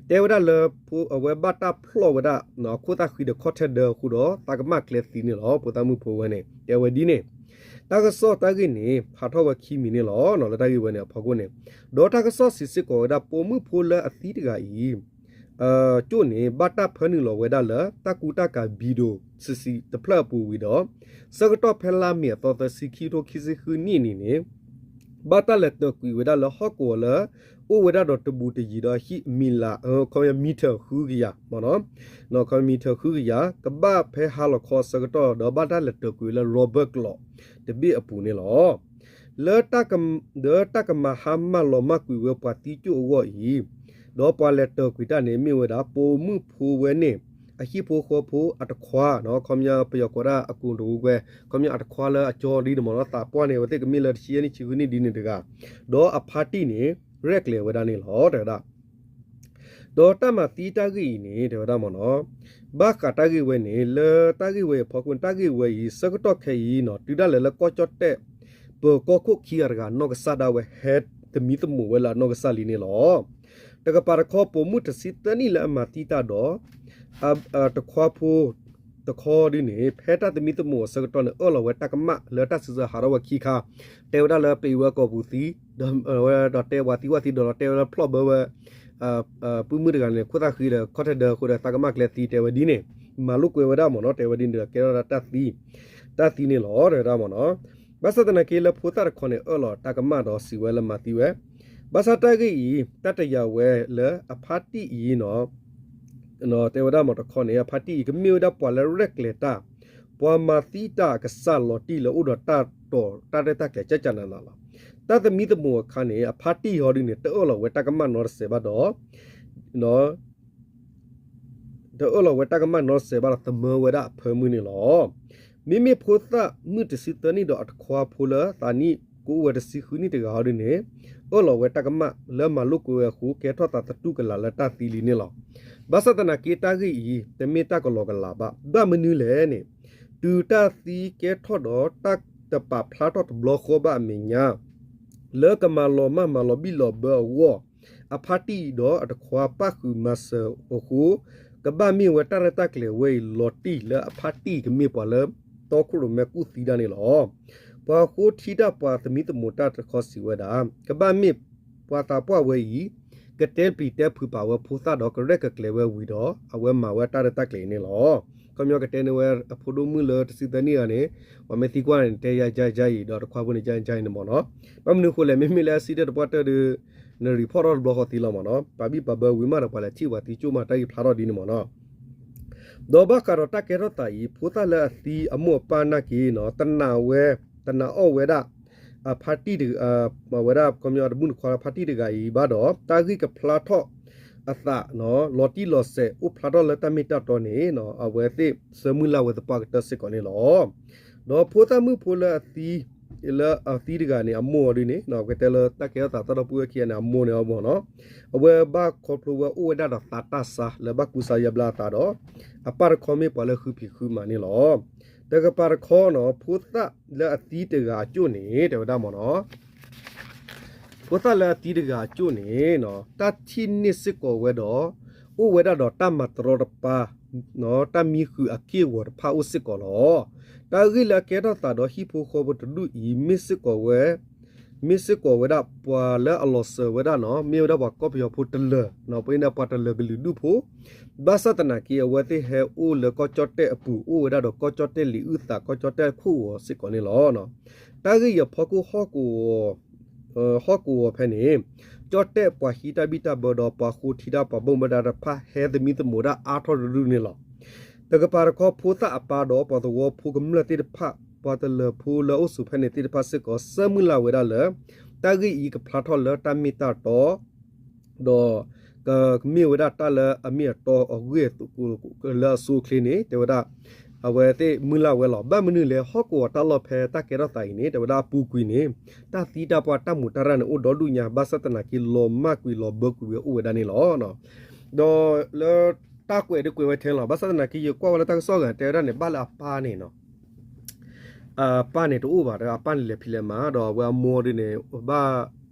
တဲဝဲဒၣ်လၢ အဝဲဘၣ်တၢ်ဖျီၣ်ဝဲဒၣ် ခိၣ်သၣ်ဃံဒီးခီၣ်ထဲဒၢအဃိဒီး သးကမၣ်ကျဲသံန့ၣ်လီၤ. ဖိသၣ်မုၣ်ဖိဝဲန့ၣ် တဲဝဲဒ်န့ၣ် တၢ်ကစီၣ်တၢ်ဂ့ၢ်န့ၣ် ဟးထီၣ်ဝဲခံမံၤန့ၣ်လီၤ. လၢတၢ်ဂ့ၢ်ဝဲန့ၣ်အဖီခိၣ်န့ၣ် ဒီးတၢ်ကစီၣ်စံးစ့ၢ်ကီးဝဲဒၣ် ပိာ်မုၣ်ဖိလၢအသံတဂၤအံၤ ကၠိၣ်န့ၣ် ဘၣ်တၢ်ဖၢနုာ်လီၤဝဲဒၣ်လၢ တၢ်ကူတၢ်ကၤ ဘံၣ်ဒိၣ် စံးစံးတဖျၢၣ်အပူၤဝံၤဒီး ဆၢကတီၢ်ဖဲလါမ့ၤအသီသၢဆံ ခံကထိခံဆံဃုနံၣ်န့ၣ်န့ၣ် ဘၣ်တၢ်လဲၤတၢာ်ကွံာ်ဝဲဒၣ်လၢဟီၣ်ကဝီၤလၢ အိၣ်ဝဲဒၣ်ဒီးတဘူးတယံၤဒီးဟံၣ်မံလး ခီပညီ မံထၢၣ်ဃုကယၤမ့ၢ်နီၤ, ခီပညီ မံထၢၣ်ဃုကယၤ ကဘၣ်ဖဲဟါလီၤခီအဆၢကတီၢ် ဒီးဘၣ်တၢ်လဲၤတၢာ်ကွံာ်ဝဲလၢ rubber ကျိးတဘ့ၣ်အပူၤန့ၣ်လီၤ. လၢတၢ်က ဒီးတၢ်ကမၤဟါမၢ်လီၤမၢ်ကွံာ်ဝဲပှၤသံကၠိၣ်အဂီၢ်အံၤ, ဒီးပှၤလဲၤတၢာ်ကွံာ်တၢ်န့ၣ် မ့ၢ်ဝဲဒၣ် ပိာ်မုၣ်ဖိဝဲန့ၣ် အဟံၣ်ဖိဃီဖိအတခွါနီၤ, ခီပညီ ပယီၤကိးဒၣ်အကူတဝူကွဲ, ခီပညီအတခွါလၢအကၠီဒ်န့ၣ်မ့ၢ်နီၤ, သးပှၢ်န့ၣ် အဝဲသ့ၣ်ကမ့ၢ်လၢတဆံယဲၢ်နံၣ်ဆံဃုနံၣ်ဒ်န့ၣ်တဂၤ, ဒီးအဖါတံၢ်န့ၣ် ရဲၣ်ကျဲၤဝဲဒၣ်န့ၣ်လီၤ တဲဝဲဒၣ်. ဒီးတၢ်မၤသံတၢ်ဂ့ၢ်အံၤန့ၣ် တဲဝဲဒၣ်မ့ၢ်နီၤ, ဘၣ်ဃးတၢ်ဂ့ၢ်ဝဲန့ၣ် လၢတၢ်ဂ့ၢ်ဝဲအံၤအဖီခိၣ်န့ၣ် တၢ်ဂ့ၢ်ဝဲအံၤ ဆၢကတီၢ်ခဲအံၤနီၤ တုၤဒၣ်လဲာ်လၢကီၢ်ကၠီၣ်တဲၣ် ပၢၤကီၢ်ခိၣ်ခံဂၤတဂၤ နီၢ်ကစၢ်ဒၣ်ဝဲ ဟဲသမံသမိးဝဲလၢအနီၢ်ကစၢ်လံန့ၣ်လီၤ. တကပၤတခီ ပိာ်မုၣ်တဆံသၢနံၣ်လၢအမၤသံတၢ်ဒီး တခွါဖိတခီဒ်န့ၣ် ဖဲတၢ်သမံသမိးအဆၢကတီၢ်န့ၣ် အၢၣ်လီၤဝဲတၢ်ကမၣ်လၢတၢ်စံးစၢ်ဟးထီၣ်ဝဲခံခါ, တဲဝဲဒၣ်လၢပအံၤဝဲကိာ်ပူၤသံ, ဒီးတဲပှၤသံကွၢ်သံဒီးလီၤ တဲဝဲလၢဖျီၣ်ဘၢဝဲ ပုၢ်မုၣ်တဂၤန့ၣ် ခိၣ်သၣ်ဃံဒီး ခီၣ်ထၢၣ်ဒၢအဃိဒီး သးကမၣ်ကျဲသံ တဲဝဲဒ်န့ၣ်, မၤလိာ်ကွဲဝဲဒၣ်မ့ၢ်နီၤ, တဲဝဲဒ်န့ၣ်ဒီး ကဲထီၣ်ဒၣ်တၢ်သံ, တၢ်သံန့ၣ်လီၤ တဲဝဲဒၣ်မ့ၢ်နီၤ. ဘၣ်ဆၣ်သနာ်က့လၢဖိသၣ်တခီန့ၣ် အၢၣ်လီၤတၢ်ကမၣ်ဒီးစံးဝဲလၢမၤသံဝဲ, ဘၣ်ဆၣ်တၢ်ဂ့ၢ်အံၤ တၢ်တယာ်ဝဲလၢအဖါတံၢ်အံၤနီၤ တဲဝဲဒၣ်မ့ၢ်တခီန့ၣ် အဖါတံၢ်အံၤ ကမ့ၢ်ဝဲဒၣ်ပှၤလၢရဲၣ်ကျဲၤတၢ်, ပှၤမၤသံတၢ်အကစၢ်လီၤတံၢ်လၢအိၣ်ဒီးတၢ်တီၤတၢ်ရဲၣ်တၢ်ကျဲၤ ကကနးနးလီၤ. တၢ်သမံသမိးအခါန့ၣ် အဖါတံၢ်ဟီဒ်န့ၣ် တအၢၣ်လီၤဝဲတၢ်ကမၣ်နီတစဲးဘၣ်ဒီး တအၢၣ်လီၤဝဲတၢ်ကမၣ်နီတစဲးဘၣ်ဒီး သမၢဝဲဒၣ်အဖၢမုၢ်န့ၣ်လီၤ. မ့မ့ၢ်ဖိသၣ်မုၣ်တဆံသၢနံၣ်ဒီးအတခွါဖိလၢသးနံၣ်ကအိၣ်ဝဲတဆံဃုနံၣ်တဂၤဟီဒ်န့ၣ် အၢၣ်လီၤဝဲတၢ်ကမၣ်လၢမၤလိာ်ကွဲဝဲအဃိ ကဲထီၣ်သးသတူၢ်ကလာ်လၢတၢ်သံလံန့ၣ်လီၤ. ဘၣ်ဆၣ်သနာ်က့တၢ်ဂ့ၢ်အံၤ တမ့ၢ်တၢ်ကလီကလီဘၣ်. ဘၣ်မနုၤလဲၣ်န့ၣ် တုၤတၢ်သံကဲထီၣ်ဒီးတၢ်တပာ်ဖျါထီၣ်တဘျီဃီဘၣ်အမဲာ်ညါ လၢကမၤလီၤမၢ်မၤလီၤဘံၣ်လီၤဘၢအဂီၢ်, အဖါတံၢ်ဒီးအတခွါပၣ်ဃုာ်မၤစၢၤအဃိ, ကဘၣ်မ့ၢ်ဝဲတၢ်ရဲၣ်တၢ်ကျဲၤဝဲအံၤလီၤတံၢ်လၢအဖါတံၢ်ကမ့ၢ်ပှၤလၢတီခိၣ်ရိၣ်မဲကူၣ်သံဒၣ်န့ၣ်လီၤ. ပှၤဃိထံတၢ်ပှၤသမံသမိးတၢ်တခီစံးဝဲဒၣ်, ကဘၣ်မ့ၢ်ပှၤသးပှၢ်ဝဲအံၤ ကတဲပျံၤတဲဖုးပာ်ဝဲဖိသၣ်ဒီးကရဲၣ်ကကျဲၤဝဲဝံၤဒီး အဝဲမၤဝဲတၢ်ရဲၣ်တၢ်ကျဲၤအံၤန့ၣ်လီၤ. ခီပညီကတဲန့ၢ်ဝဲအဖိဒိၣ်မုၣ်လၢတဆံသၢနံၣ်ဂၤန့ၣ်, ပှၤမ့ၢ်သံကွၢ်န့ၣ် တဲယါယါယါအံၤ ဒီးတခွါဖိန့ၣ် ယါယါအံၤန့ၣ်မ့ၢ်နီၤ. ဘၣ်မနုၤအဃိလဲၣ် မ့မ့ၢ်လၢအစံၣ်တဲၣ်တပှၢ်တၢၢ်ဒီး နreportထီၣ်တဘျီဃီသံလီၤမ့ၢ်နီၤ. ပာ်ဘံၣ်ပာ်ဘၢဝံၤမးဒီးပှၤလဲၤထံၣ်ပှၤသံကၠိၣ်မး တၢ်ဂ့ၢ်ဖျါထီၣ်ဒ်န့ၣ်မ့ၢ်နီၤ. ဒီးဘၣ်ဃးဒီးတၢ်ကဲထီၣ်သးအံၤ ဖိသၣ်လၢအသံအမိၢ်အပၢ်နာ်က့ၤနီၤ တနာ်ဝဲ, တနာ်အီၣ်ဝဲဒၣ် အဖါတံၢ်တဂၤ, ဝဲဒၣ်ခီပညီတမုၣ်တခွါဖါတံၢ်တဂၤအံၤဘၣ်ဒီး တၢ်ဂ့ၢ်ကဖျါထီၣ်အသး လီၤတံၢ်လီၤဆဲးအိၣ်ဖျါထီၣ်လၢတၢ်မ့ၢ်တၢ်တီန့ၣ် အဝဲသ့ၣ်ဆၢမုၢ်လၢ်ဝဲသပှၢ်ကတၢၢ်စ့ၢ်ကီးန့ၣ်လီၤ. ဒီးဖိသၣ်မုၣ်ဖိလၢအသံ, လၢအသံတဂၤန့ၣ် အမိၢ်အီၤဒ်န့ၣ် ပကတဲလၢတၢ်ကဲထီၣ်သးတၢ်ဒီပုၢ်ဝဲၢ်ခံဂၤန့ၣ် အမိၢ်န့ၣ်အီၤမ့ၢ်နီၤ, အဝဲဘၣ်ခီဖျိဝဲအိၣ်ဝဲဒၣ်ဒီးသးတၢ်ဆါလၢဘၣ်ကူစါယါဘျါအသးဒီး အပၢ်တခီမ့ၢ်ပှၤလၢဃုဖံးဃုမၤန့ၣ်လီၤ. တကပၤတခီနီၤ ဖိသၣ်လၢအသံတဂၤအကၠိၣ်န့ၣ် တဲဝဲဒၣ်မ့ၢ်နီၤ ဖိသၣ်လၢအသံတဂၤအကၠိၣ်န့ၣ် တၢ်ထံၣ်န့ၢ်စ့ၢ်ကီးဝဲဒီး အိၣ်ဝဲဒၣ်ဒီးတၢ်မၤတရီတပါ တၢ်မံဃုာ်အက့ၢ်အဂီၤတဖၣ်အိၣ်စ့ၢ်ကီးလီၤ. တၢ်ဂ့ၢ်လၢအကဲထီၣ်သးဒီးဟံၣ်ဖိဃီဖိတဒူၣ်အံၤ မ့ၢ်စ့ၢ်ကီးဝဲ, မ့ၢ်စ့ၢ်ကီးဝဲဒၣ်ပှၤလၢအလီၤစၢၤဝဲဒၣ်နီၤ မ့ၢ်ဝဲဒၣ်ပှၤကီၢ်ပယီၤဖိတလၢၤ, ပဒၣ်ပှၤတလၢၤကလုာ်ဒူၣ်ဖိ ဘၣ်ဆၣ်သနာ်က့ အဝဲသ့ၣ်ဟဲအိၣ်လၢကီၢ်ကၠီၣ်တဲၣ်အပူၤ အိၣ်ဝဲဒၣ်ဒီးကီၢ်ကၠီၣ်တဲၣ်လံာ်အုၣ်သး ကီၢ်ကၠီၣ်တဲၣ်ခိၣ်ဂီၤစ့ၢ်ကီးန့ၣ်လီၤ. တၢ်ဂ့ၢ်အံၤအဖီခိၣ် ဟီၣ်ကဝီၤဖဲန့ၣ် ကၠီၣ်တဲၣ်ပှၤဟံးတၢ်ဘံၣ်တၢ်ဘၢဒီး ပှၤဃိထံတၢ်ပှၤဘၣ်မူဘၣ်ဒါတဖၣ် ဟဲသမံသမိးတၢ်အါထီၣ်တဒူၣ်န့ၣ်လီၤ. တကပၤတခီ ဖိသၣ်အပၢ်ဒီးပှၤသဝီဖိကမျၢၢ်သ့ၣ်တဖၣ် ပှၤတလၢၤဖိလၢအအိၣ်ဆိးဖဲန့ၣ်သ့ၣ်တဖၣ်စ့ၢ်ကီး ဆၢမုၢ်လၢ်ဝဲဒၣ်လၢ တၢ်ဂ့ၢ်အံၤကဖျါထီၣ်လၢတၢ်မ့ၢ်တၢ်တီ ဒီးကမ့ၢ်ဝဲဒၣ်တၢ်လၢအမ့ၢ်အတီအဂ့ၢ်လၢအဆိအချ့န့ၣ် တဲဝဲဒၣ် အဝဲသ့ၣ်မုၢ်လၢ်ဝဲလီၤ. ဘၣ်မနုၤလဲၣ် ဟီၣ်ကဝီၤတၢ်လီၢ်ဖဲတၢ်ကဲထီၣ်သးအံၤန့ၣ် တဲဝဲဒၣ်အပူၤကွံာ်န့ၣ် တၢ်သံတၢ်ပှၢ်တၢ်မူးတၢ်ရၢ်န့ၣ် အိၣ်ဒီဒူၣ်ညါ ဘၣ်ဆၣ်သနာ်က့ လီၤမၢ်ကွံာ်လီၤဘၢကွံာ်ဝဲအိၣ်ဝဲဒၣ်န့ၣ်လီၤ. ဒီးလၢတၢ်ကွဲးဒ်ကွဲးဝဲထဲလီၤ. ဘၣ်ဆၣ်သနာ်က့ ယကွၢ်ဝဲလၢတၢ်ကစီၣ်ဂၤ တဲဝဲဒၣ်န့ၣ် ဘၣ်လၢအပၢ်န့ၣ်နီၤ အပၢ်န့ၣ်တအိၣ်ဘၣ်ဒီး အပၢ်န့ၣ်လဲၤဖံးလဲၤမၤ ဒီးအဝဲအမိၢ်ဒ်န့ၣ် ဘၣ်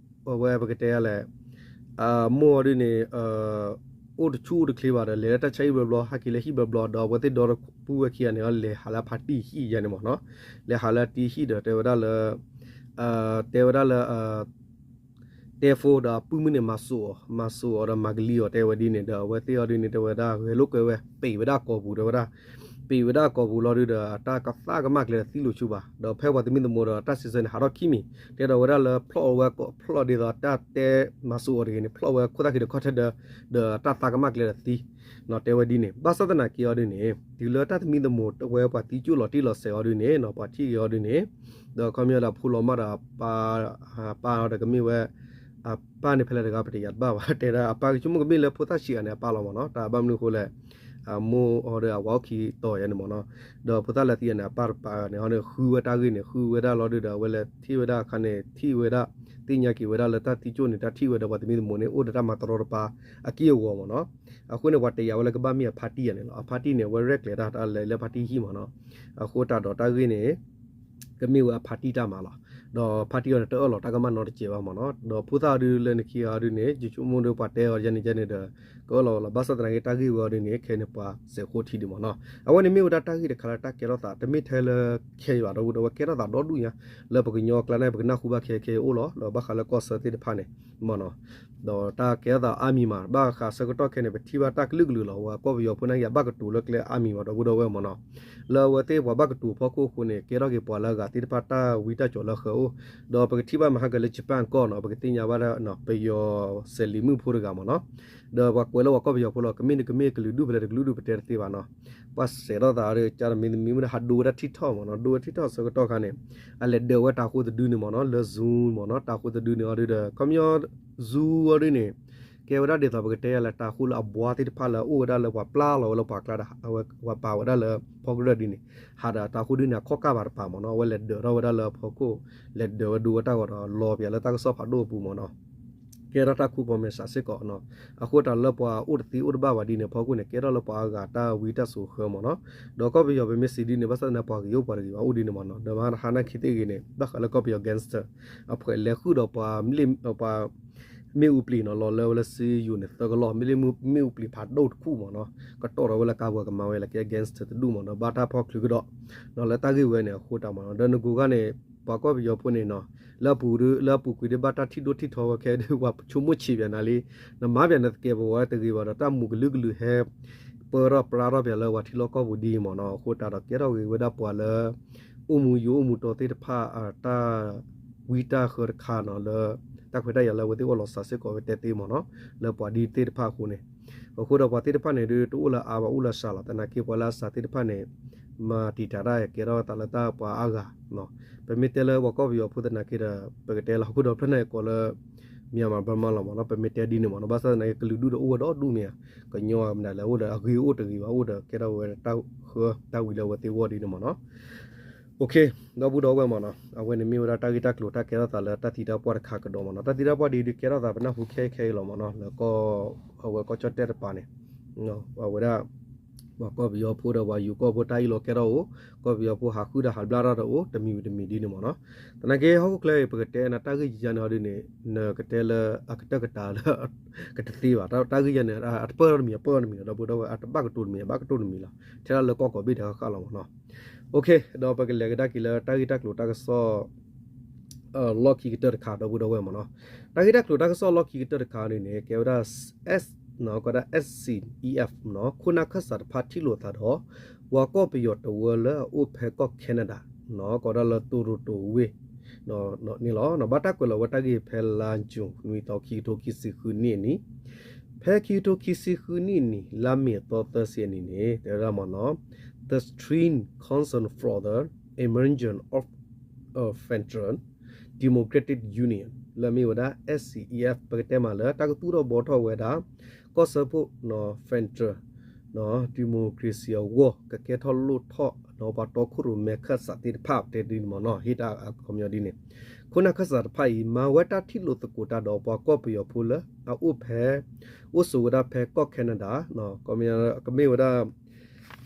အဝဲပကတဲလဲၣ် အမိၢ်ဒ်န့ၣ် အိၣ်တဆူၣ်အိၣ်တချ့ဘၣ်ဒီး လဲၤလၢတၢ်ဆါဟံၣ်ဘျီဘျီ ဟဲက့ၤလၢဟံၣ်ဘျီဘျီ ဒီးအဝဲသ့ၣ်ဒီပုၢ်ဝဲၢ်ခံဂၤန့ၣ် လဲၤဟးလၢအဖါတံၢ်ဟံၣ်ယါန့ၣ်မ့ၢ်နီၤ လဲၤဟးလၢအတံၢ်ဟံၣ်ဒီး တဲဝဲဒၣ်လၢ တဲဝဲဒၣ်လၢ တဲဖိဒီးအပုၢ်မုၣ်န့ၣ် မၤစိာ်အီၤ, မၤစိာ်အီၤဒီးမၤကလံၤအီၤ တဲဝဲဒ်န့ၣ်ဒီး အဝဲသ့ၣ်အီၤဒ်န့ၣ် တဲဝဲဒၣ် ဂဲၤလိာ်ကွဲဝဲ ပံာ်ဝဲဒၣ်ကိာ်ပူၤ တဲဝဲဒၣ်, ပံာ်ဝဲဒၣ်ကိာ်ပူၤလီၤဒုဒီး အတၢ်ကသးကမၣ်ကျဲဒီးသံလိာ်ဆူဘၣ်, ဒီးဖဲပှၤသမံသမိးဒီးတၢ်စံးဆၢန့ၣ် ဟးထီၣ်ခံမံၤ, တဲဒီးဝဲဒၣ်လၢဖျီၣ်အီၤဝဲ ဖျီၣ်ဒ်သိးတၢ်တဲမၤစိာ်အီၤတဂ့ၤန့ၣ် ဖျီၣ်ဝဲခိၣ်သၣ်ခံဒီးခီၣ်ထံးဒီး ဒီးတၢ်သးကမၣ်ကျဲဒီးသံ တဲဝဲဒ်န့ၣ် ဘၣ်ဆၣ်သနာ်က့အီၤဒ်န့ၣ် တုၤလၢတၢ်သမံသမိးဝဲပှၤသံကၠိၣ်လီၤတံၢ်လီၤဆဲးအီၤဒ်န့ၣ်နီၤ ပှၤထံၣ်ဂ့ၤအီၤဒ်န့ၣ်, ဒီးခီပညီဒီးဖိလီၤမၢ်ဒီး ပၢ်အီၤဒီးကမ့ၢ်ဝဲ အပၢ်န့ၣ်ဖဲလဲၣ်တဂၤ ပတယာ်တဘၣ်ဘၣ် တဲဒၣ်အပၢ်ကဆိကမိၣ်ကမ့ၢ်လၢဖိသၣ်ဆံးအီၤန့ၣ် အပၢ်လီၤမ့ၢ်နီၤ တၢ်ဘၣ်မနုၤအဃိလဲၣ်, အမိၢ်အီၤဒီးအဝၤအိၣ်ခံတီၤယါန့ၣ်မ့ၢ်နီၤ, ဒီးဖိသၣ်လၢသံအီၤန့ၣ် အပၢ်တပာ်န့ၣ်အီၤန့ၣ် ဃုဝဲတၢ်ဂ့ၢ်န့ၣ် ဃုဝဲဒၣ်လီၤဒုဒီး အဝဲလဲၤထံၣ်ဝဲဒၣ်အခါန့ၣ် ထံၣ်ဝဲဒၣ် သ့ၣ်ညါက့ၤဝဲဒၣ်လၢတၢ်သံကၠိၣ်န့ၣ် တၢ်ထံၣ်ဝဲဒီးပှၤသမံသမိးန့ၣ် အိၣ်ဒီးတၢ်မၤတရီတပါအက့ၢ်အဂီၤမ့ၢ်နီၤ, အဃိန့ၣ် ပှၤတဲယၤဝဲလၢကဘၣ်မ့ၢ်အဖါတံၢ်ယါန့ၣ်လီၤ, အဖါတံၢ်န့ၣ် အဝဲရဲၣ်ကျဲၤတၢ်တၢ်လဲၤလၢဖါတံၢ်ဟံၣ်မ့ၢ်နီၤ, အဃိတၢ်ဒီးတၢ်ဂ့ၢ်န့ၣ် ကမ့ၢ်ဝဲအဖါတံၢ်တၢ်မၤလီၤ, ဒီးဖါတံၢ်အီၤန့ၣ် တအၢၣ်လီၤတၢ်ကမၣ်နီတစဲးဘၣ်မ့ၢ်နီၤ, ဒီးဖိသၣ်အီၤဒုလၢနခံဂၤအီၤဒုန့ၣ် ယဆိကမိၣ်ဒီးပှၤတဲအီၤယါန့ၣ်ယါန့ၣ်ဒီး ကအၢၣ်လီၤလီၤ ဘၣ်ဆၣ်သနာ်က့တၢ်ဂ့ၢ်ဝဲအီၤဒုန့ၣ် ခဲန့ၣ်ပှၤစဲးဃိထံဒံးမ့ၢ်နီၤ, အဝဲန့ၣ်မ့ၢ်ဝဲဒၣ်တၢ်ဂ့ၢ်တခါလၢတၢ်ကဲထီၣ်သး တမ့ၢ်ထဲလၢခဲအံၤဘၣ် ဒီပုၢ်ဒီဝဲၢ် ကဲထီၣ်သးဒီဒူၣ်ညါ လၢပကညီအကျါန့ၣ် ပကနၢ်ဟူဘၣ်ခဲခဲအံၤအိၣ်လီၤ လၢဘၣ်ဃးလၢကီၢ်ဆၢသ့ၣ်တဖၣ်န့ၣ်မ့ၢ်နီၤ ဒီးတၢ်ကဲထီၣ်သးအါမံၤမး ဘၣ်ဃးဆၢကတီၢ်ခဲန့ၣ် ပထံၣ်ဘၣ်တၢ်ကလုာ်ကလုာ်လီၤ ပှၤကီၢ်ပယီၤဖိနာ်က့ အဘၣ်ကတိၤလၢကျဲအါမံၤမး ဒီပုၢ်ဒီဝဲၢ်မ့ၢ်နီၤ, လၢအဝဲသ့ၣ်ပှၤဘၣ်ကတိၤဖီခိၣ်အဃိန့ၣ် ကဲထီၣ်က့ၤပှၤလၢအဂၤသ့ၣ်တဖၣ်တၢ်ဝံတၢ်ကၠီၤလၢဃၢၤအိၣ်, ဒီးပကထံၣ်ဘၣ်မဟါကလၢ Japan ကီၢ်နီၤ ပကသ့ၣ်ညါဘၣ်ဒၣ် ပယီၤစဲးလံာ်မုၣ်ဖိတဂၤမ့ၢ်နီၤ, ဒီးပှၤကွဲးလၢပှၤကီၢ်ပယီၤဖိလီၤ ကမ့ၢ်တကမ့ၢ် ကလုာ်ဒူၣ်ဖဲလဲၣ်တကလုာ်ဒူၣ် ပတဲတသ့ဘၣ်နီၤ, ပှၤစဲးထီၣ်သးဒီး ကၢ်တမံၤတမံၤမ့ၢ်ဒီး ဟးဒိဝဲဒၣ်ထံထီၣ်မ့ၢ်နီၤ ဒိဝဲထံထီၣ်ဆၢကတီၢ်ခါန့ၣ် အလဲၤဒၢးဝဲတၤဃိသဒုန့ၣ်မ့ၢ်နီၤ လၢ Zoom မ့ၢ်နီၤ တၤဃိသဒုန့ၣ်အီၤဒုဒီး ခီပညီ Zoom အီၤဒုန့ၣ် ကဲဝဲဒၣ်ဒ်သိးပကတဲယါလၢတၤဃိလၢအဘှါသ့ၣ်တဖၣ်လၢ အိၣ်ဝဲဒၣ်လၢပှၤပျၢ်လီၤဝဲလၢပှၤကျါဒီး အဝဲပာ်ဝဲဒၣ်လၢ ဖီကရၢၢ်ဒ်န့ၣ် ဟးဒီးတၤဃိဒုန့ၣ် အခီၣ်ကၢ်ဘၣ်တပၤမ့ၢ်နီၤ အဝဲလဲၤဒၢးထီၣ်ဝဲဒၣ်လၢအဖီခိၣ် လဲၤဒၢးဝဲဒိဝဲတၢ်ဂီၤဒီး လီၤပၠးလၢတၢ်ကစီၣ်ဖးဒိၣ်အပူၤမ့ၢ်နီၤ ကဲထီၣ်တၢ်ခိၣ်ဖီမဲာ်ဆှးစ့ၢ်ကီးနီၤ, အဃိတၢ်လၢပှၤအိၣ်တသ့အိၣ်တဘၣ်ဘၣ်ဒ်န့ၣ် အဖီခိၣ်န့ၣ် ကဲထီၣ်လၢပှၤအါဂၤတၢ်ဝံတၢ်စိာ်ဃၢမ့ၢ်နီၤ, ဒီးကီၢ်ပယီၤပမ့ၢ်စံးဒ်န့ၣ် ဘၣ်ဆၣ်သနာ်က့ ပှၤက့ၤအိၣ်ပှၤတဂ့ၤဘၣ်အိၣ်ဒ်န့ၣ်မ့ၢ်နီၤ, ဒီးမဟါတဟါနာ်က့သ့ၣ်ဂ့ၤန့ၣ် ဘၣ်ဃးလၢကီၢ်ပယီၤ gangster အဖှဲးလဲၤဃုာ်ဒီးပှၤ မ့ၣ်အူပျံၤနီၤ လီၤလၢဝဲလၢစ့ယိၤန့ၣ် သၢကလီၢ် မ့ၣ်အူပျံၤဖးဒိၣ်တခူၣ်မ့ၢ်နီၤ, ကတီၢ်ထီၣ်ဝဲလၢကါပှၤကမၤဝဲလၢကဲ gangster တဒူၣ်မ့ၢ်နီၤ, ဘၣ်တၢ်ဖီၣ်ချုးကဒီး လၢတၢ်ဂ့ၢ်ဝဲန့ၣ် အဃိတၢ်မ့ၢ်နီၤ, ဒီးနကိးခါန့ၣ် ပှၤကီၢ်ပယီၤဖိန့ၣ်နီၤ လၢအပူၤဒု လၢအပူၤကွံာ်ဒုဘၣ်တၢ်ထံၣ်ဒိၣ်ထံၣ်ထီဝဲခဲဒု ပှၤဆိကမိၣ်ဆံးပၠးနၤလံ, နမၤပၠးနသကဲးပဝးတဂ့ၤဘၣ်ဒီး တၢ်မူကလုာ်ကလုာ်ဟဲ ပၢထီၣ်ပြါထီၣ်ပၠးလၢပှၤထံလီၢ်ကီၢ်ပူၤဒ်အံၤမ့ၢ်နီၤ, အဃိတၢ်ဒီးကဲထီၣ်ဂ့ၤဝဲဒၣ်ပှၤလၢ အိၣ်မူယိအိၣ်မူတီသ့ၣ်တဖၣ် တၢ်ဝံတၢ်ဃၢတခါနီၤ လၢ တၢ်ခွဲးတၢ်ယာ်လၢအဝဲသ့ၣ်အိၣ်လီၤစှၤစ့ၢ်ကီးဝဲတဲသ့မ့ၢ်နီၤ လၢပှၤဒ်သ့ၣ်တဖၣ်အဃိန့ၣ်, အဃိဒီးပှၤသ့ၣ်တဖၣ်န့ၣ်ဒုး တအိၣ်လၢအါဘၣ်အိၣ်လၢအစှၤလီၤ, သနာ်က့ပှၤလၢအစှၤသ့ၣ်တဖၣ်န့ၣ် မၤတံာ်တာ်တၢ်ကဲထီၣ်သးလၢတၢ်ပှၤအါဂၤ ပမ့ၢ်တဲလၢပှၤကီၢ်ပယီၤဖိသနာ်က့ဒီး ပကတဲလၢဟီၣ်ခိၣ်ဒီဖျၢၣ်န့ၣ်ကိးလၢ Myanmar Burma လီၤမ့ၢ်နီၤ, ပမ့ၢ်တဲဒ်န့ၣ်မ့ၢ်နီၤ, ဘၣ်ဆၣ်သနာ်က့ ကလုာ်ဒူၣ်ဒီးအိၣ်ဝဲဒီဒူၣ်မ့ၢ်ဧါ, ကညီမနုၤလဲၣ် အိၣ်ဒီးအဂ့ၤအိၣ်တဂ့ၤဘၣ် အိၣ်ဒီးကဲထီၣ်ဝဲတၢ်ဃၢတၢ်ဝံၤလၢအဝဲသ့ၣ်အဂီၢ်ဒ်န့ၣ်မ့ၢ်နီၤ. ဒီပုၢ်ဒီဝဲၢ်မ့ၢ်နီၤ, အဝဲန့ၣ်မ့ၢ်ဝဲဒၣ်တၢ်ဂ့ၢ်တၢ်ကျိၤတၢ်ကဲထီၣ်သးလၢတၢ်သံတၢ်ပှၢ်တခါကဒီးမ့ၢ်နီၤ, တၢ်သံတၢ်ပှၢ်ဒ်အံၤဒုးကဲထီၣ်သးပနၢ်ဟူခဲအံၤခဲအံၤလီၤမ့ၢ်နီၤ, လၢကီၢ် အဝဲကီၢ်ကၠီၣ်တဲၣ်တပၤန့ၣ် အဝဲဒၣ် ပှၤကီၢ်ပယီၤဖိဒီးပှၤယူၤကီၢ်ဖိတၢ်အ့ၣ်လိာ်ကဲထီၣ်အိၣ်, ကီၢ်ပယီၤဖိဟးဃုာ်ဒီးဟးဘျါထီၣ်တအိၣ် တမံၤဝံၤတမံၤဒ်န့ၣ်မ့ၢ်နီၤ. သနာ်က့ဟီၣ်ခိၣ်ချၢအံၤ ပကတဲနၤတၢ်ဂ့ၢ်ယါန့ၣ်အီၤဒ်န့ၣ် နကတဲလၢအကတၢၢ်ကတၢၢ်လၢ ကတသ့ဘၣ်, တၢ်ဂ့ၢ်ယါန့ၣ် အတပၢၢ်ထီၣ်တမံၤ အပၢၢ်ထီၣ်တမံၤလီၤ, ဒီပုၢ်ဒီဝဲၢ် အတဘၣ်ကတိၤတမံၤ အဘၣ်ကတိၤတမံၤလီၤ, ထဲဒၣ်လၢကီၢ်ကိးဘ့ၣ်တခါဃၣ်လီၤမ့ၢ်နီၤ. ဒီးပကလဲၤကဒါက့ၤလၢတၢ်ဂ့ၢ်တၢ်ကျိၤတၢ်ကစီၣ် လီၢ်ခံကတၢၢ်တခါ ဒီပုၢ်ဒီဝဲၢ်မ့ၢ်နီၤ. တၢ်ဂ့ၢ်တၢ်ကျိၤတၢ်ကစီၣ်လီၢ်ခံကတၢၢ်တခါန့ၣ်န့ၣ် ကဲဝဲဒၣ် ကီးဒၣ် S C E F မ့ၢ်နီၤ, ခိၣ်နၢ်ခၢၣ်စးတဖၣ်ထံၣ်လိာ်သးဒီး ပှၤကီၢ်ပယီၤတဝၢလၢအအိၣ်ဖဲကီၢ် Canada ကီးဒၣ်လၢ Toronto အဝ့ၢ်န့ၣ်လီၤ. ဘၣ်တၢ်ကွဲးလီၤဝဲတၢ်ဂ့ၢ်ဖဲလါ June နွံသီ ခံကထိခံဆံဃုနံၣ်အနံၤ, ဖဲခံကထိခံဆံဃုနံၣ်အနံၤ လါမ့ၤအသီသၢဆံအနံၤန့ၣ် တဲဝဲဒၣ်မ့ၢ်နီၤ, the strain concern for the emergence of a federal democratic union လၢမ့ၢ်ဝဲဒၣ် S C E F ပကတဲမးလၢတၢ်ကသူၣ်ထီၣ်ဘှီထီၣ်ဝဲဒၣ် ကီၢ်စၢဖှိၣ် federal democracy အဂီၢ် ကကဲထီၣ်လိၣ်ထီၣ်ဒီးပှၤတီခိၣ်ရိၣ်မဲခၢၣ်စးသ့ၣ်တဖၣ် တဲဒ်န့ၣ်မ့ၢ်နီၤ, ဟ့ၣ်တၢ်အခီပညီဒ်န့ၣ်, ခိၣ်နၢ်ခၢၣ်စးတဖၣ်အံၤ မၤဝဲတၢ်ထံၣ်လိာ်သကိးတၢ်ဒီးပှၤကီၢ်ပယီၤဖိလၢအအိၣ်ဖဲ အိၣ်ဆိးဝဲဒၣ်ဖဲကီၢ် Canada ကမ့ၢ်ဝဲဒၣ်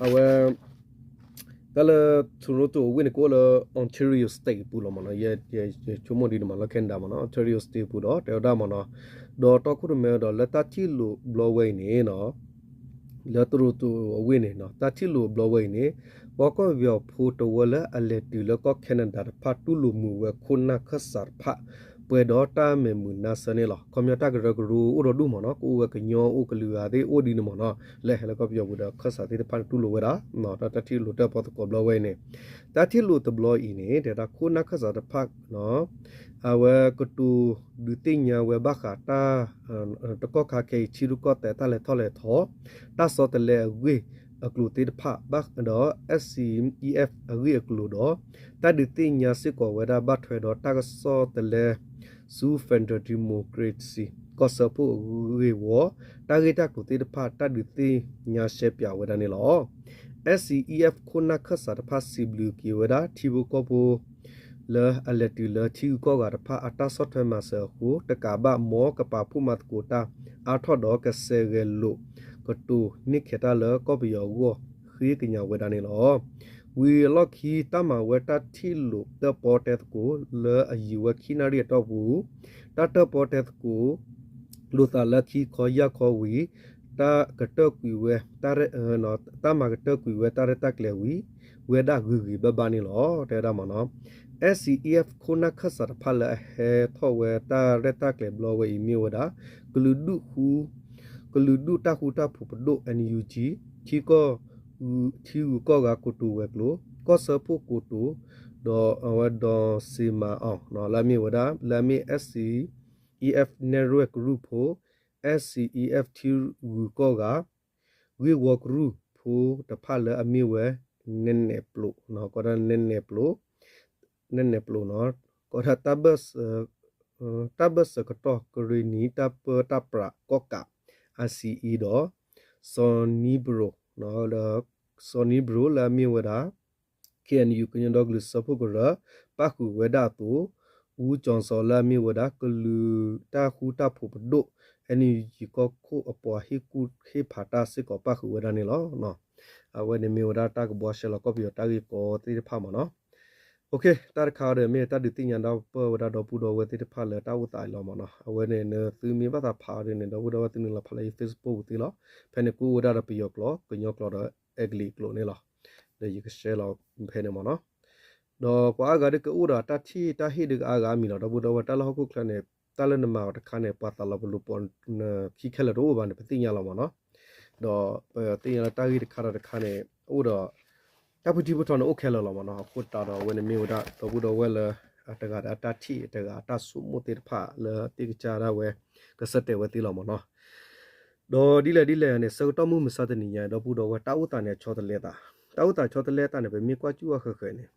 အဝဲ တၢ်လၢ Toronto အဝ့ၢ်န့ၣ်ကအိၣ်လၢ Ontario State အပူၤလီၤမ့ၢ်နီၤ, ယဆိကမိၣ်ဒ်န့ၣ်မ့ၢ်လၢ Canada မ့ၢ်နီၤ, Ontario State အပူၤဒီး တဲဝဲဒၣ်မ့ၢ်နီၤ, ဒီးတီခိၣ်ရိၣ်မဲဒီးလၢတၢ်ထံၣ်လိာ်ဘျီဝဲအံၤန့ၣ်နီၤ လၢ Toronto အဝ့ၢ်န့ၣ် တၢ်ထံၣ်လိာ်ဘျီဝဲအံၤန့ၣ် ပှၤကီၢ်ပယီၤဖိတဝၢလၢအလဲၤတုၤလၢကီၢ် Canada တဖၣ်တူၢ်လိာ်မုာ်ဝဲခိၣ်နၢ်ခၢၣ်စးတဖၣ် ပှဲၤဒီးတၢ်မဲာ်မုာ်နါဆၢန့ၣ်လီၤ. ခီပညီတၢ်ကရၢကရိအိၣ်ဒီးဒူၣ်မ့ၢ်နီၤ, ကအိၣ်ဝဲကညီအိၣ်ကလုာ်ဂၤသ့ၣ်အိၣ်ဒ်န့ၣ်မ့ၢ်နီၤ, လၢဟဲလၢကီၢ်ပယီၤပူၤဒီးခၢၣ်စးသ့ၣ်တဖၣ်န့ၣ်တူၢ်လိာ်ဝဲဒၣ် တၢ်ထံၣ်လိာ်တၢၣ်ပီသကိးဘျီဝဲအံၤန့ၣ်, တၢ်ထံၣ်လိာ်တဘျီအံၤန့ၣ် တဲဒၣ်ခိၣ်နၢ်ခၢၣ်စးတဖၣ် အဝဲကတိၤဒုးသ့ၣ်ညါဝဲဘၣ်ဃးတၢ် တကီၢ်ခါခဲအံၤ ထံရူၢ်ကီၢ်သဲးတၢ်လဲၤထီၣ်လဲၤထီ, တၢ်ဆီတလဲအဂ့ၢ်အကျိၤသ့ၣ်တဖၣ် ဒီး SCEF အဂ့ၢ်အကျိၤဒီး တၢ်ဒုးသ့ၣ်ညါစ့ၢ်ကီးဝဲဒၣ် ဘၣ်ထွဲဒီးတၢ်ကစီၣ်တလဲ ဆူ Federal Democracy ကီၢ်စၢဖှိၣ်အဂ့ၢ်ဝီ, တၢ်ဂ့ၢ်တၢ်ကျိၤသ့ၣ်တဖၣ် တၢ်ဒုးသ့ၣ်ညါရှဲပၠးဝဲဒၣ်န့ၣ်လီၤ. SCEF ခိၣ်နၢ်ခၢၣ်စးတဖၣ်စံးဘျုးက့ၤဝဲဒၣ် ထံဖိကီၢ်ဖိ လၢအလဲၤတုၤလၢထံဂုၤကီၢ်ဂၤတဖၣ်အတၢ်ဆီၣ်ထွဲမၤစၢၤအဃိ တကးဘၣ် မ်ကပာ်ဖှိၣ်မၤသကိးတၢ်အါထီၣ်ဒီးကဆဲးဂဲၤလိာ် ကတိၤန့ၢ်ခဲးတၢ်လၢကီၢ်ပယီၤအဂီၢ် ဃ့ကညးဝဲဒၣ်န့ၣ်လီၤ. ဝံၤအလီၢ်ခံ တၢ်မၤဝဲတၢ်ထံၣ်လိာ်တၢၣ်ပီတဲသကိး လၢအယံၤဝဲခံနၣ်ရံၣ်အတီၢ်ပူၤ, တၢ်တၢၣ်ပီတဲသကိး လိာ်သးလၢခံခီယၢ်ခီဝံၤ တၢ်ကတၢၢ်ကွံာ်ဝဲ တၢ်မၤကတၢၢ်ကွံာ်ဝဲတၢ်ရဲၣ်တၢ်ကျဲၤဝံၤ ဝဲဒၣ်ဂ့ၤဂ့ၤဘၣ်ဘၣ်န့ၣ်လီၤ တဲဝဲဒၣ်မ့ၢ်နီၤ. SCEF ခိၣ်နၢ်ခၢၣ်စးတဖၣ်လၢအဟဲထီၣ်ဝဲတၢ်ရဲၣ်တၢ်ကျဲၤဘျီဝဲအံၤမ့ၢ်ဝဲဒၣ် ကလုာ်ဒူၣ် ကလုာ်ဒူၣ်တၢ်ဃူတၢ်ဖိးပဒိၣ် NUG, ထံကီၢ် ထံဂုၤကီၢ်ဂၤကိတိာ်ဝဲၤကျိၤ, ကီၢ်စၢဖှိၣ်ကိတိာ်, ဒီးအဝဲဒီးစ့မၤအီၤ လၢအမ့ၢ်ဝဲဒၣ် လၢအမ့ၢ် SCEF နဲၣ်ရွဲၣ်ကရူၢ်ဖိ, SCEF ထံဂုၤကီၢ်ဂၤ ဂ့ၢ်ဝီကရူၢ်ဖိတဖၣ်လၢအမ့ၢ်ဝဲ နဲၣ်နဲၣ်ပျိး, ကီးဒၣ်နဲၣ်နဲၣ်ပျိး, နဲၣ်နဲၣ်ပျိးနီၤ, ကီးဒၣ် တၢ်ဘၢၣ်စၢၤကတီၢ်ကရ့ၣ်နံၤ တၢ်ပၢတၢ်ပြးကီၢ်ကး အစံအံၤဒီး စီၤနံဘြိၤ, ဒီး စီၤနံဘြိၤလၢအမ့ၢ်ဝဲဒၣ် KNU ကညီဒီကလုာ်စၢဖှိၣ်ကရၢ ပၣ်ဃုာ်ဝဲဒၣ်အသိး, အူကၠီၤစီၤလၢအမ့ၢ်ဝဲဒၣ် ကလုာ်တၢ်ဃူတၢ်ဖိးပဒိၣ် NUG ကီၢ်ခိၣ်အပှၤဟ့ၣ်ကူၣ်ဟ့ၣ်ဖးတၢ်စ့ၢ်ကီးပၣ်ဃုာ်ဝဲဒၣ်န့ၣ်လီၤ. အဝဲန့ၣ်မ့ၢ်ဝဲဒၣ်တၢ်ကဘှီရှဲလီၤကီၢ်ပယီၤတၢ်ဂ့ၢ်ကီသ့ၣ်တဖၣ်မ့ၢ်နီၤ. တၢ်တခါအံၤဒီး မ့ၢ်တၢ်ဒုးသ့ၣ်ညါဒၣ်ပၢၢ်ဝဲဒၣ်ဒီပုၢ်ဒီဝဲၢ်သ့ၣ်တဖၣ်လၢတၢ်အိၣ်သးအံၤလီၤမ့ၢ်နီၤ. အဝဲန့ၣ် နသုမ့ၢ်ဘၣ်သးဖးအီၤဒ်န့ၣ် ဒီပုၢ်ဒီဝဲၢ်သုနုာ်လီၤဖးလၢယ Facebook ပူၤသ့လီၤ. ဖဲန့ၣ်ကအိၣ်ဝဲဒၣ်ဒီးပယီၤကျိာ်, ကညီကျိာ်ဒီးအဲကလံးကျိာ်န့ၣ်လီၤ. ဒီးယကshareလီၤဖဲန့ၣ်မ့ၢ်နီၤ. ဒီးပှၤအါဂၤဒ်ကအိၣ်ဒီးတၢ်ထံၣ်တၢ်ဟ့ၣ်ဒ်ကအါဂၤအါမံၤလီၤ. ဒီပုၢ်ဒီဝဲၢ်တၢ်လၢဟီၣ်ခိၣ်ချၢန့ၣ် တၢ်လၢနမၤအီၤတခါန့ၣ် ပှၤသးလီၤပလိာ်ပိာ်နခံခဲလၢာ်တအိၣ်ဘၣ်န့ၣ် ပသ့ၣ်ညါလီၤမ့ၢ်နီၤ. ဒီးပသ့ၣ်ညါလၢတၢ်ဂ့ၢ်တခါဒီးတခါန့ၣ် အိၣ်ဒီး တၢ်ဖုထံဖုထီန့ၣ်အိၣ်ခဲလၢာ်လီၤမ့ၢ်နီၤ. အဃိသတးဒီးအဝဲန့ၣ်မ့ၢ်ဝဲဒၣ် ဒီပုၢ်ဒီဝဲၢ်လၢ အတဂၤဒီးအတၢ်ထံၣ် အတဂၤအတၢ်ဆိကမိၣ်သ့ၣ်တဖၣ်လၢသ့ၣ်ကစၢ်ဒၣ်ဝဲ ကဆၢတဲာ်ဝဲသ့လီၤမ့ၢ်နီၤ. ဒီးဒ်လဲၣ်ဒ်လဲၣ်န့ၣ် ဆၢကတီၢ်မုၢ်မဆါတနံၤညါ ဒီပုၢ်ဒီဝဲၢ် တၢ်အိၣ်သးန့ၣ်အဆီတလဲသး, တၢ်အိၣ်သးဆီတလဲသးန့ၣ် ပမ့ၢ်ကွၢ်စူၣ်အဃၢၤဃၢၤန့ၣ်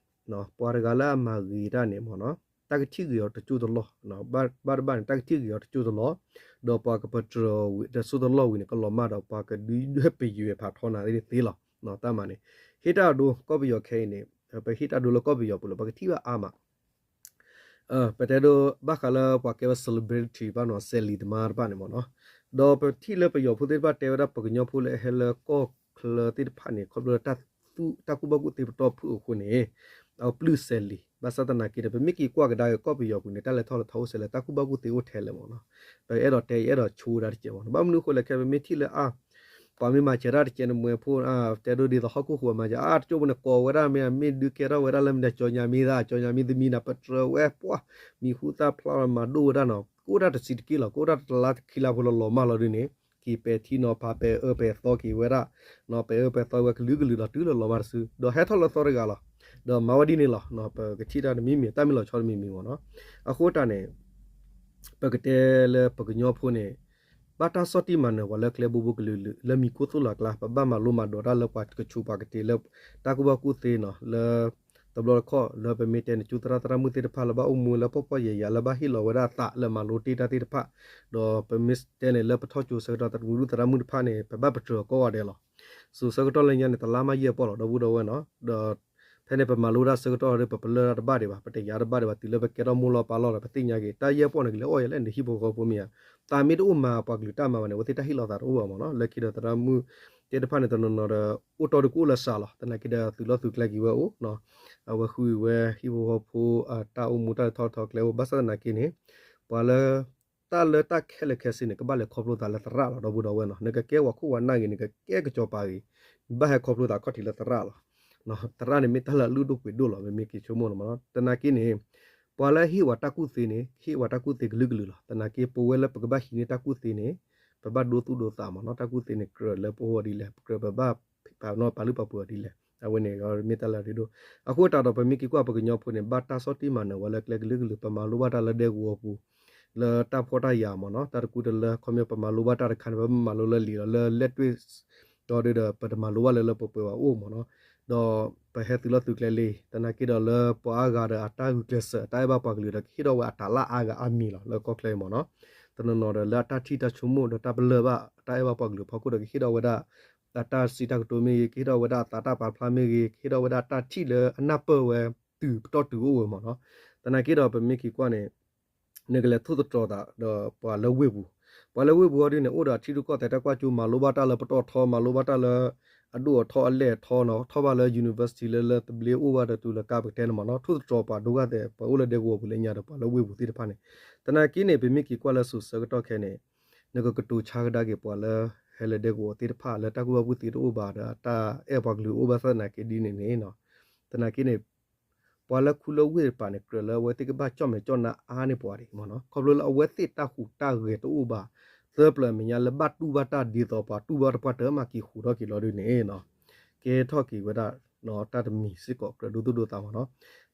ပှၤတဂၤလၢအမၤဂ့ၤတၢ်န့ၣ်မ့ၢ်နီၤ တၢ်ကထံၣ်ဂ့ၤအီၤတကၠိၢ်တလီၢ်, ဘၣ်တဘၣ်န့ၣ် တၢ်ကထံၣ်ဂ့ၤအီၤတကၠိၢ်တလီၢ်, ဒီးပှၤကပတြၢၤဝံၤတစိၢ်တလီၢ်ဝံၤန့ၣ် ကလီၤမၢ်ဒီးပှၤကဒုးဒွဲၣ်ပယွဲၢ်ဖးထီနၤသ့ၣ်သ့လီၤ. တၢ်မၤန့ၣ် ဟ့ၣ်တၢ်အဒိကီၢ်ပယီၤခဲအံၤန့ၣ် ပဟ့ၣ်တၢ်ဒိလၢကီၢ်ပယီၤပူၤလီၤ ပကထံၣ်ဘၣ်အါမး ပတဲဒိဘၣ်ဃးလၢပှၤကဲဝဲ celebrity ဘၣ်နီၤ စဲးလံၤတမါတဖၣ်န့ၣ်မ့ၢ်နီၤ, ဒီးပထံၣ်လၢပယီၤဖိသ့ၣ်တဖၣ်တဲဝဲဒၣ် ပှၤကညီဖိလၢအဟဲလၢကီၢ်ချၢသ့ၣ်တဖၣ်န့ၣ် ခီဖျိလၢတၢ်သူၣ်တၢ်ကူၣ်ဘၣ်ကူၣ်သ့ပတီၢ်ဖုၣ်အဃိန့ၣ် အပျုၢ်စဲးလံၤ ဘၣ်ဆၣ်သနာ်က့ဒီး ပမ့ၢ်က့ၤကွၢ်ကဒါက့ၤကီၢ်ပယီၤပူၤန့ၣ် တၢ်လဲၤထီၣ်လဲၤထီအိၣ်စဲးလံၤ တၢ်ကူၣ်ဘၣ်ကူၣ်သ့အိၣ်ထဲလဲၣ်မ့ၢ်နီၤ, ပအဲၣ်ဒိးတဲ ယအဲၣ်ဒိးဆိဝဲဒၣ်တကဲးမ့ၢ်နီၤ, ဘၣ်မနုၤအဃိလဲၣ် ခဲပမ့ၢ်ထံၣ်လၢအါ ပှၤမ့ၢ်မၤစၢၤတၢ်တကဲးန့ၣ် မွဲဖိ တဲဒိဒ်သိးဟီၣ်ခိၣ်ဃိးမၤစၢၤ အါတကၠိၢ်ဖိန့ၣ် ကိးဝဲဒၣ်မ့ၢ် မ့ၢ်ဒုးကဲထီၣ်ဝဲဒၣ်လၢမ့ၢ်ဒၣ် ကၠီညါမ့ၢ်သၣ် ကၠီညါမ့ၢ်သမံသး ပတြၢၤဝဲပှၢ် မံၤဟူသၣ်ဖျါလီၤမၤဒိၣ်ဝဲဒၣ်နီၤ, ကအိၣ်ဒၣ်တဆံးတက့ၢ်လီၤ ကအိၣ်ဒၣ်တလါတခံလါဖိလီၤလီၤမၢ်လီၤဒုးန့ၣ် က့ၤပဲာ်ထံနီၤဖး ပဲာ်အၢပဲာ်သီက့ၤဝဲဒၣ် ပဲာ်အၢပဲာ်သီဝဲကလုာ်ကလုာ်ဒီးတုၤလီၤလီၤမၢ်တစု ဒီးဟဲထီၣ်လၢသီတဂၤလီၤ, ဒီးမၤဝဲဒ်န့ၣ်လီၤ, ပကထံၣ်တၢ်တမံၤမံၤ တၢ်မ့ၢ်လီၤဆီတမံၤမံၤမ့ၢ်နီၤ, အဃိတၢ်န့ၣ် ပကတဲလၢပကညီဖိန့ၣ် ဘၣ်တၢ်ဆီၣ်တံၢ်မၤနၢၤပှၤလၢကျဲဘိဘိကလုာ်လုာ် လၢမံၤခိၣ်သိၣ်လီၤကျါ ပဘၣ်မၤလိမၤဒိးတၢ်လၢပှၤကဆူးပှၤကတ့ၤလၢ တၢ်ကူၣ်ဘၣ်ကူၣ်သ့နီၤ လၢ တဘျီတခီၣ်လၢပမ့ၢ်တဲန့ၣ် ကၠိသရၣ်သရၣ်မုၣ်သ့ၣ်တဖၣ်လၢဘၣ်အိၣ်မူလၢပီၢ်ပီၢ်ယၢၤယၤလၢဘၣ်ဟ့ၣ်လီၤဝဲဒၣ်အသးလၢမၤလိတ့ၢ်တၢ်သ့ၣ်တဖၣ်, ဒီးပမ့ၢ်တဲန့ၣ်လၢပထီၣ်ကၠိဆၢကတီၢ်တရူးသရၣ်မုၣ်တဖၣ်န့ၣ် ပဘၣ်ပတြၢၤကိးဂၤဒဲးလီၤ, စိၤဆၢကတီၢ်လၢညါန့ၣ် တလါမးယဲၢ်ပီၢ်လီၤ ဒီပုၢ်ဒီဝဲၢ်နီၤ, ဒီး ဖဲန့ၣ်ပမၤလိတၢ်ဆၢကတီၢ်ဒီး ပပလၢၢ်တၢ်တဘၣ်ဒံးဘၣ် ပတယာ်တဘၣ်ဒံးဘၣ် တုၤလၢပကဲထီၣ်မိၢ်လီၤပၢ်လီၤဒီး ပသ့ၣ်ညါက့ၤ တၢ်ယဲၢ်ပီၢ်န့ၣ်ကလဲၤအီၣ်ယဲလဲၣ်န့ၣ် ဟံၣ်ဖိဃီဖိမ့ၢ်ဧါ, သးမ့ၢ်တအိၣ်မၤပှၤကလုာ်တၢ်မၤဘၣ်န့ၣ် အဝဲသ့ၣ်တၢ်ဟ့ၣ်လီၤသးတအိၣ်ဘၣ်မ့ၢ်နီၤ, လၢခံဒီးသရၣ်မုၣ်သ့ၣ်တဖၣ်န့ၣ် တနီၤနီၤဒီး အိၣ်တီဒီးကအိၣ်လၢစှၤလီၤ သနာ်က့ဒီး သုးလီၢ်သုးကျဲက့ၤဝဲအိၣ် အဝဲဃုဝဲဟံၣ်ဖိဃီဖိ တၢ်အိၣ်မူတၢ်လဲၤထီၣ်လဲၤထီကျဲအိၣ် ဘၣ်ဆၣ်သနာ်က့န့ၣ် ပှၤလၢ တၢ်လၢတၢ်ခဲလၢာ်ခဲဆ့န့ၣ် ကဘၣ်လဲၤခီဖျိသးလၢသရၣ်လီၤ ဒီပုၢ်ဒီဝဲၢ်နီၤ, နကကဲဝၤခိၣ်ဝၤနၢ်ဂ့ၤ နကကဲကစီၤပၤဂ့ၤ နဘၣ်ဟဲခီဖျိသးခီၣ်ထံးလၢသရၣ်လီၤ, သရၣ်န့ၣ်မ့ၢ်တၢ်လၢအလုၢ်ဒိၣ်ပှ့ၤဒိၣ်လီၤ မ့မ့ၢ်က့ၤဆိကမိၣ်လီၤမ့ၢ်နီၤ, သနာ်က့န့ၣ် ပှၤလၢဟ့ၣ်ဝဲတၢ်ကူၣ်သ့န့ၣ် ဟ့ၣ်ဝဲတၢ်ကူၣ်သ့ကလုာ်ကလုာ်လီၤ. သနာ်က့ ပဝဲလၢပကဘၣ်ဟံးန့ၢ်တၢ်ကူၣ်သ့န့ၣ် ပဘၣ်ဒိသူၣ်ဒိသးမ့ၢ်နီၤ. တၢ်ကူၣ်သ့န့ၣ် ကြၢးလၢပအိၣ်ဒ်လဲၣ်, ကြၢးပဘၣ်ပာ်လုၢ်ပာ်ပှ့ၤအီၤဒ်လဲၣ်, အဝဲန့ၣ်မ့ၢ်တၢ်လၢအရ့ဒိၣ်. အဃိသတးဒီး ပမ့ၢ်က့ၤကွၢ်ပှၤကညီဖိန့ၣ် ဘၣ်တၢ်ဆီၣ်တံၢ်မၤနၢၤဝဲလၢကျဲကလုာ်ကလုာ်, ပမၤလိဘၣ်တၢ်လၢဒဲကဝီၤပူၤ လၢတၢ်ဖှီၣ်တၢ်ယာ်မ့ၢ်နီၤ, တၢ်တကူတလၢ ခီပညီ ပမၤလိဘၣ်တၢ်တခါန့ၣ် ပမၤလိလၢလံာ်လီၤ လၢလက်တွေ့ ဒီးဒ်ဒီး ပတမၤလိဘၣ်လၢလၢပှဲၤပှဲၤဘၣ်အိၣ်မ့ၢ်နီၤ, ဒီးပဟဲသုးလီၢ်သုးကျဲလံ, သနာ်က့ဒီးလၢပှၤအါဂၤဒီးအတၢ်ဂုာ်ကျဲးစၢး တၢ်အဲၣ်ဘၣ်ပှၤကလုာ်ဒီး ကဟ့ၣ်ထီၣ်ဝဲအတၢ်လၢအါဂၤအါမံၤလီၤ လၢကီၢ်ချၢအံၤမ့ၢ်နီၤ. တနီၤနီၤဒီးလၢအတၢ်ထံၣ်တၢ်ဆိကမိၣ်ဒီးတၢ်ပလၢၢ်ဘၣ် တၢ်အဲၣ်ဘၣ်ပှၤကလုာ်အဖီခိၣ်ဒီး ကဟ့ၣ်ထီၣ်ဝဲဒၣ် အတၢ်စံးတၢ်ကတိၤမ့ၢ်ဂ့ၤ, ကဟ့ၣ်ထီၣ်ဝဲဒၣ်အသးတၢ်ပာ်ဖျါမ့ၢ်ဂ့ၤ, ကဟ့ၣ်ထီၣ်ဝဲဒၣ်တၢ်ထံၣ်လၢအနၢ်ပၢၢ်ဝဲ တုၤပတီၢ်တုၤအိၣ်ဝဲမ့ၢ်နီၤ. သနာ်က့ဒီးပမ့ၢ်က့ၤကွၢ်န့ၣ် နကလဲၤထိၣ်သတြီၤသးဒီးပှၤလၢဝ့ၢ်ပူၤ, ပှၤလၢဝ့ၢ်ပူၤအီၤဒ်န့ၣ် အိၣ်ဒီးအထံရူၢ်ကီၢ်သဲးတၢ်ကွၢ်စိ မၤလိဘၣ်တၢ်လၢပတီၢ်ထီ, မၤလိဘၣ်တၢ်လၢအဒိၣ်အထီအလဲၢ်အထီနီၤ, ထီၣ်ဘၣ်လၢ university လၢလၢသဘျ့အိၣ်ဘၣ်ဒီးတုၤလၢကါပကတဲန့ၣ်မ့ၢ်နီၤ, ထိၣ်သတြီၤပှၤဒိၣ်ဂၤသဲး ပှၤအိၣ်လၢဒဲကဝီၤပူၤလၢညါဒီးပှၤလၢဝ့ၢ်ပူၤသ့ၣ်တဖၣ်န့ၣ်, သနာ်က့န့ၣ် ပမ့ၢ်က့ၤကွၢ်လၢစိၤဆၢကတီၢ်ခဲအံၤန့ၣ် နကကတိၤဆါကဒါက့ၤပှၤလၢ ဟဲလၢဒဲကဝီၤသ့ၣ်တဖၣ်လၢတၢ်ကူၣ်ဘၣ်ကူၣ်သ့တအိၣ်ဘၣ်ဒီး တၢ်အဲၣ်ပှၤကလုာ်အိၣ်ဘၣ်သနာ်က့ဒ်န့ၣ်န့ၣ်, သနာ်က့န့ၣ် ပှၤလၢခူလၢဝ့ၢ်တဖၣ်န့ၣ် ကြၢးလၢအဝဲသ့ၣ်ကဘၣ်ကၠီၣ်မဲာ်ကၠီၣ်နါအါန့ၢ်ပှၤဒံးမ့ၢ်နီၤ, ခီဖျိလၢအဝဲသ့ၣ်တၢ်ဟူးတၢ်ဂဲၤတအိၣ်ဘၣ်, သၢပျၢၤအမဲာ်ညါလၢဘၣ်တူၢ်ဘၣ်တၢ်ဒ်သိးပှၤတူၢ်ဘၣ်တပှၢ်တၢၢ်မၤက့ၤဟူးထီၣ်က့ၤလီၤဒ်န့ၣ် ကဲထီၣ်က့ၤဝဲဒၣ် တၢ်တမံၤစ့ၢ်ကီး ကြၢးဒိသူၣ်ဒိသးမ့ၢ်နီၤ.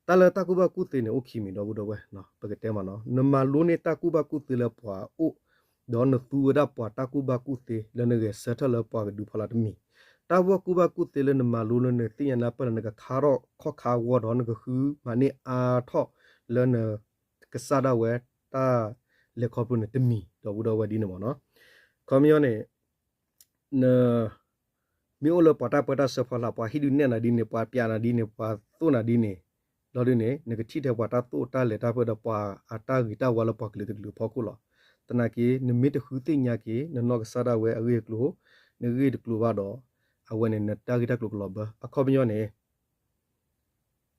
တၢ်လၢတၢ်ကူၣ်ဘၣ်ကူၣ်သ့န့ၣ် အိၣ်ခံမံၤဒီပုၢ်ဒီဝဲၢ်, ပကတဲမ့ၢ်နီၤ, နမၤလိန့ၢ်တၢ်ကူၣ်ဘၣ်ကူၣ်သ့လၢပှၤအိၣ် ဒီးနသူဝဲဒၣ်ပှၤတၢ်ကူၣ်ဘၣ်ကူၣ်သ့လၢနဂဲၤဆၢထၢၣ်လၢပှၤကဒုးဖီလာ်တမံၤ, တၢ်ကူၣ်ဘၣ်ကူၣ်သ့လၢနမၤလိလၢနသ့ၣ်ညါနၢ်ပၢၢ်လၢနကခါထီၣ်ခီၣ်ခါဂီၢ်ဒီးနကဃုမၤန့ၢ်အါထီၣ်လၢနကစၢ်ဒၣ်ဝဲတၢ်လဲၤခီဖျိန့ၣ်တမံၤ ဒီပုၢ်ဒီဝဲၢ်ဒ်န့ၣ်မ့ၢ်နီၤ. ခီပညီန့ၣ် န မ့ၢ်အိၣ်လၢပှၤတၢ်ပၢတၢ်ဆှၢဖီလာ် ပှၤဟံၣ်ဒုးနဲၣ်နၤဒ်န့ၣ် ပှၤပျးနၤဒ်န့ၣ် ပှၤသိၣ်နၤဒ်န့ၣ် လီၤဒ်န့ၣ် နကထံၣ်ထဲပှၤတၢ်သိၣ်တၢ်လဲၤတၢ်ပၢဒီးပှၤအတၢ်ဂ့ၤတၢ်ဝါလၢပှၤကလုာ်တကလုာ်အဖီခိၣ်လီၤ. သနာ်က့ နမ့ၢ်တဃုသ့ၣ်ညါက့ၤ နနီၢ်ကစၢ်ဒၣ်ဝဲအဂ့ၢ်အကျိၤ နဂ့ၢ်တကျိၤဘၣ်ဒီး အဝဲန့ၣ်နတၢ်ဂ့ၢ်တၢ်ကျိၤကလီၤဘၢ အခီပညီန့ၣ်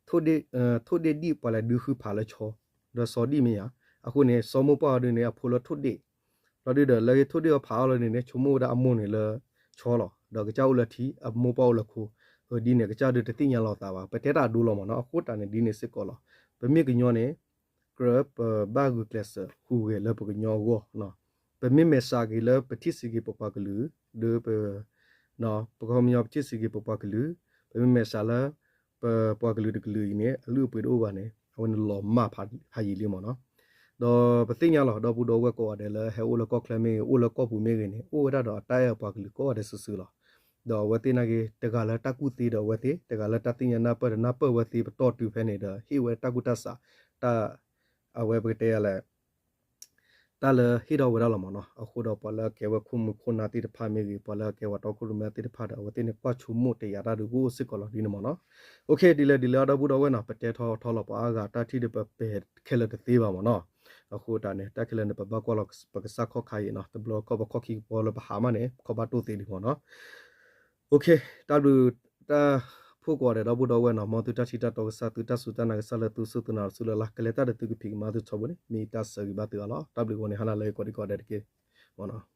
ထိၣ်ဒ့ၣ်ဒံၣ်ပှၤလဲၤဒုးဃုဖးလၢဆီ ဒီးစီၤဒံၣ်မ့ၢ်ဧါ, အဃိန့ၣ် စီၤမိၢ်ပှၢ်အီၤဒ်န့ၣ် အဖိလၢထိၣ်ဒ့ၣ်, လီၤဒုဒီးလၢထိၣ်ဒ့ၣ်အီၤဖးအီၤလီၤန့ၣ်န့ၣ် ဆိကမိၣ်ဝဲဒၣ်အမိၢ်န့ၣ်လၢဆီလီၤ, ဒီးကစၢ်အိၣ်လၢထံ အမိၢ်ပှၢ်အိၣ်လၢခိ, အဒ်န့ၣ် ကစၢ်ဒုးတသ့ၣ်ညါလီၤသးဘၣ်, ပတဲတၢ်အဒိလီၤမ့ၢ်နီၤ, အဃိတၢ်န့ၣ်ဒ်န့ၣ်စ့ၢ်ကီးလီၤ. ပမ့ၢ်ကညီန့ၣ် ကြၢးပဘၣ်ဂုာ်ကျဲးစၢးဟူးဂဲၤလၢပကညီအဂီၢ်, ပမ့ၢ်မဲာ်ဆှးက့ၤလၢပထံၣ်ဆံးက့ၤပပှၤကလုာ်, ဒီးပ ပခီပညီပထံၣ်ဆံးက့ၤပပှၤကလုာ်, ပမ့ၢ်မဲာ်ဆှးလၢ ပပှၤကလုာ်တကလုာ်အံၤန့ၣ် အလုၢ်အပှ့ၤတအိၣ်ဘၣ်န့ၣ် အဝဲန့ၣ်လီၤမၢ်ဖးယံာ်လံမ့ၢ်နီၤ. ဒီးပသ့ၣ်ညါလီၤ ဒီပုၢ်ဒီဝဲၢ်ကိးဂၤဒဲးလၢဟဲအိၣ်လၢကီၢ်ချၢမ့ၢ်ဂ့ၤ အိၣ်လၢကီၢ်ပူၤမ့ၢ်ဂ့ၤန့ၣ် အိၣ်ဝဲဒၣ်ဒီးအတၢ်အဲၣ်အပှၤကလုာ်ကိးဂၤဒဲးစုာ်စုာ်လီၤ. ဒီးအဝဲသ့ၣ်နာ်က့ တဂၤလၢတၢ်ကူၣ်သ့ဒီးအဝဲသ့ၣ် တဂၤလၢတၢ်သ့ၣ်ညါနၢ်ပၢၢ်ဒီးနၢ်ပၢၢ်ဝဲသ့ၣ်ပတီၢ်တုၤဖဲန့ၣ်ဒီး ဟ့ၣ်ဝဲတၢ်ကူၣ်တၢ်ဆး တၢ် အဝဲပကတဲယၤလဲၣ် တၢ်လၢဟ့ၣ်ထီၣ်ဝဲဒၣ်လီၤမ့ၢ်နီၤ. အဃိဒီးပှၤလၢအကဲဝဲခိၣ်မူခိၣ်နၢ်သ့ၣ်တဖၣ်မ့ၢ်ဂ့ၤ ပှၤလၢအကဲပှၤတီခိၣ်ရိၣ်မဲသ့ၣ်တဖၣ်ဒီး အဝဲသ့ၣ်န့ၣ်ကွၢ်ဆိကမိၣ်တယာ်တၢ်ဒုးကအိၣ်စ့ၢ်ကီးလီၤဒ်န့ၣ်မ့ၢ်နီၤ. ဒ်လဲၣ်ဒ်လဲၣ်ဒီပုၢ်ဒီဝဲၢ်နီၤ ပတဲထီၣ်ထီလီၤပှၤအါဂၤတၢ်ထံၣ်ဒီးပပဲာ်ခဲလၢာ်တသ့ဘၣ်မ့ၢ်နီၤ. အဃိတၢ်န့ၣ် တၢ်ခဲလၢာ်န့ၣ် ပဘၣ်ကွၢ်လီၤပကစၢ်ခီၣ်ခါအံၤနီၤ တဘျီခီၣ်ပခီၣ်ခံကပီၤလၢပဟးမးန့ၣ် ခီၣ်ဘၣ်တိၢ်သ့ဒံးမ့ၢ်နီၤ. တၢ်ဘျုးတၢ်ဖှိၣ်ကိးဂၤဒဲးဒီပုၢ်ဒီဝဲၢ်နီၤ မ်သုတၢ်ထံၣ်တၢ်တီကစၢ် သုတၢ်စူၢ်တၢ်နာ်ကစၢ်လၢသုစူၢ်သုနာ်တစုလၢ်လၢ် ကလဲၤတၢ်ဒီးသုကဖံးကမၤသုထီဘိန့ၣ် မ့ၢ်တၢ်ဆၢဂ့ၤဘၣ်သုအါလီၤ. တၢ်ဘျုးဂီၤန့ၣ် ဟါနၤလၢကိးဒံကိးဂၤဒဲးတက့ၢ်မ့ၢ်နီၤ.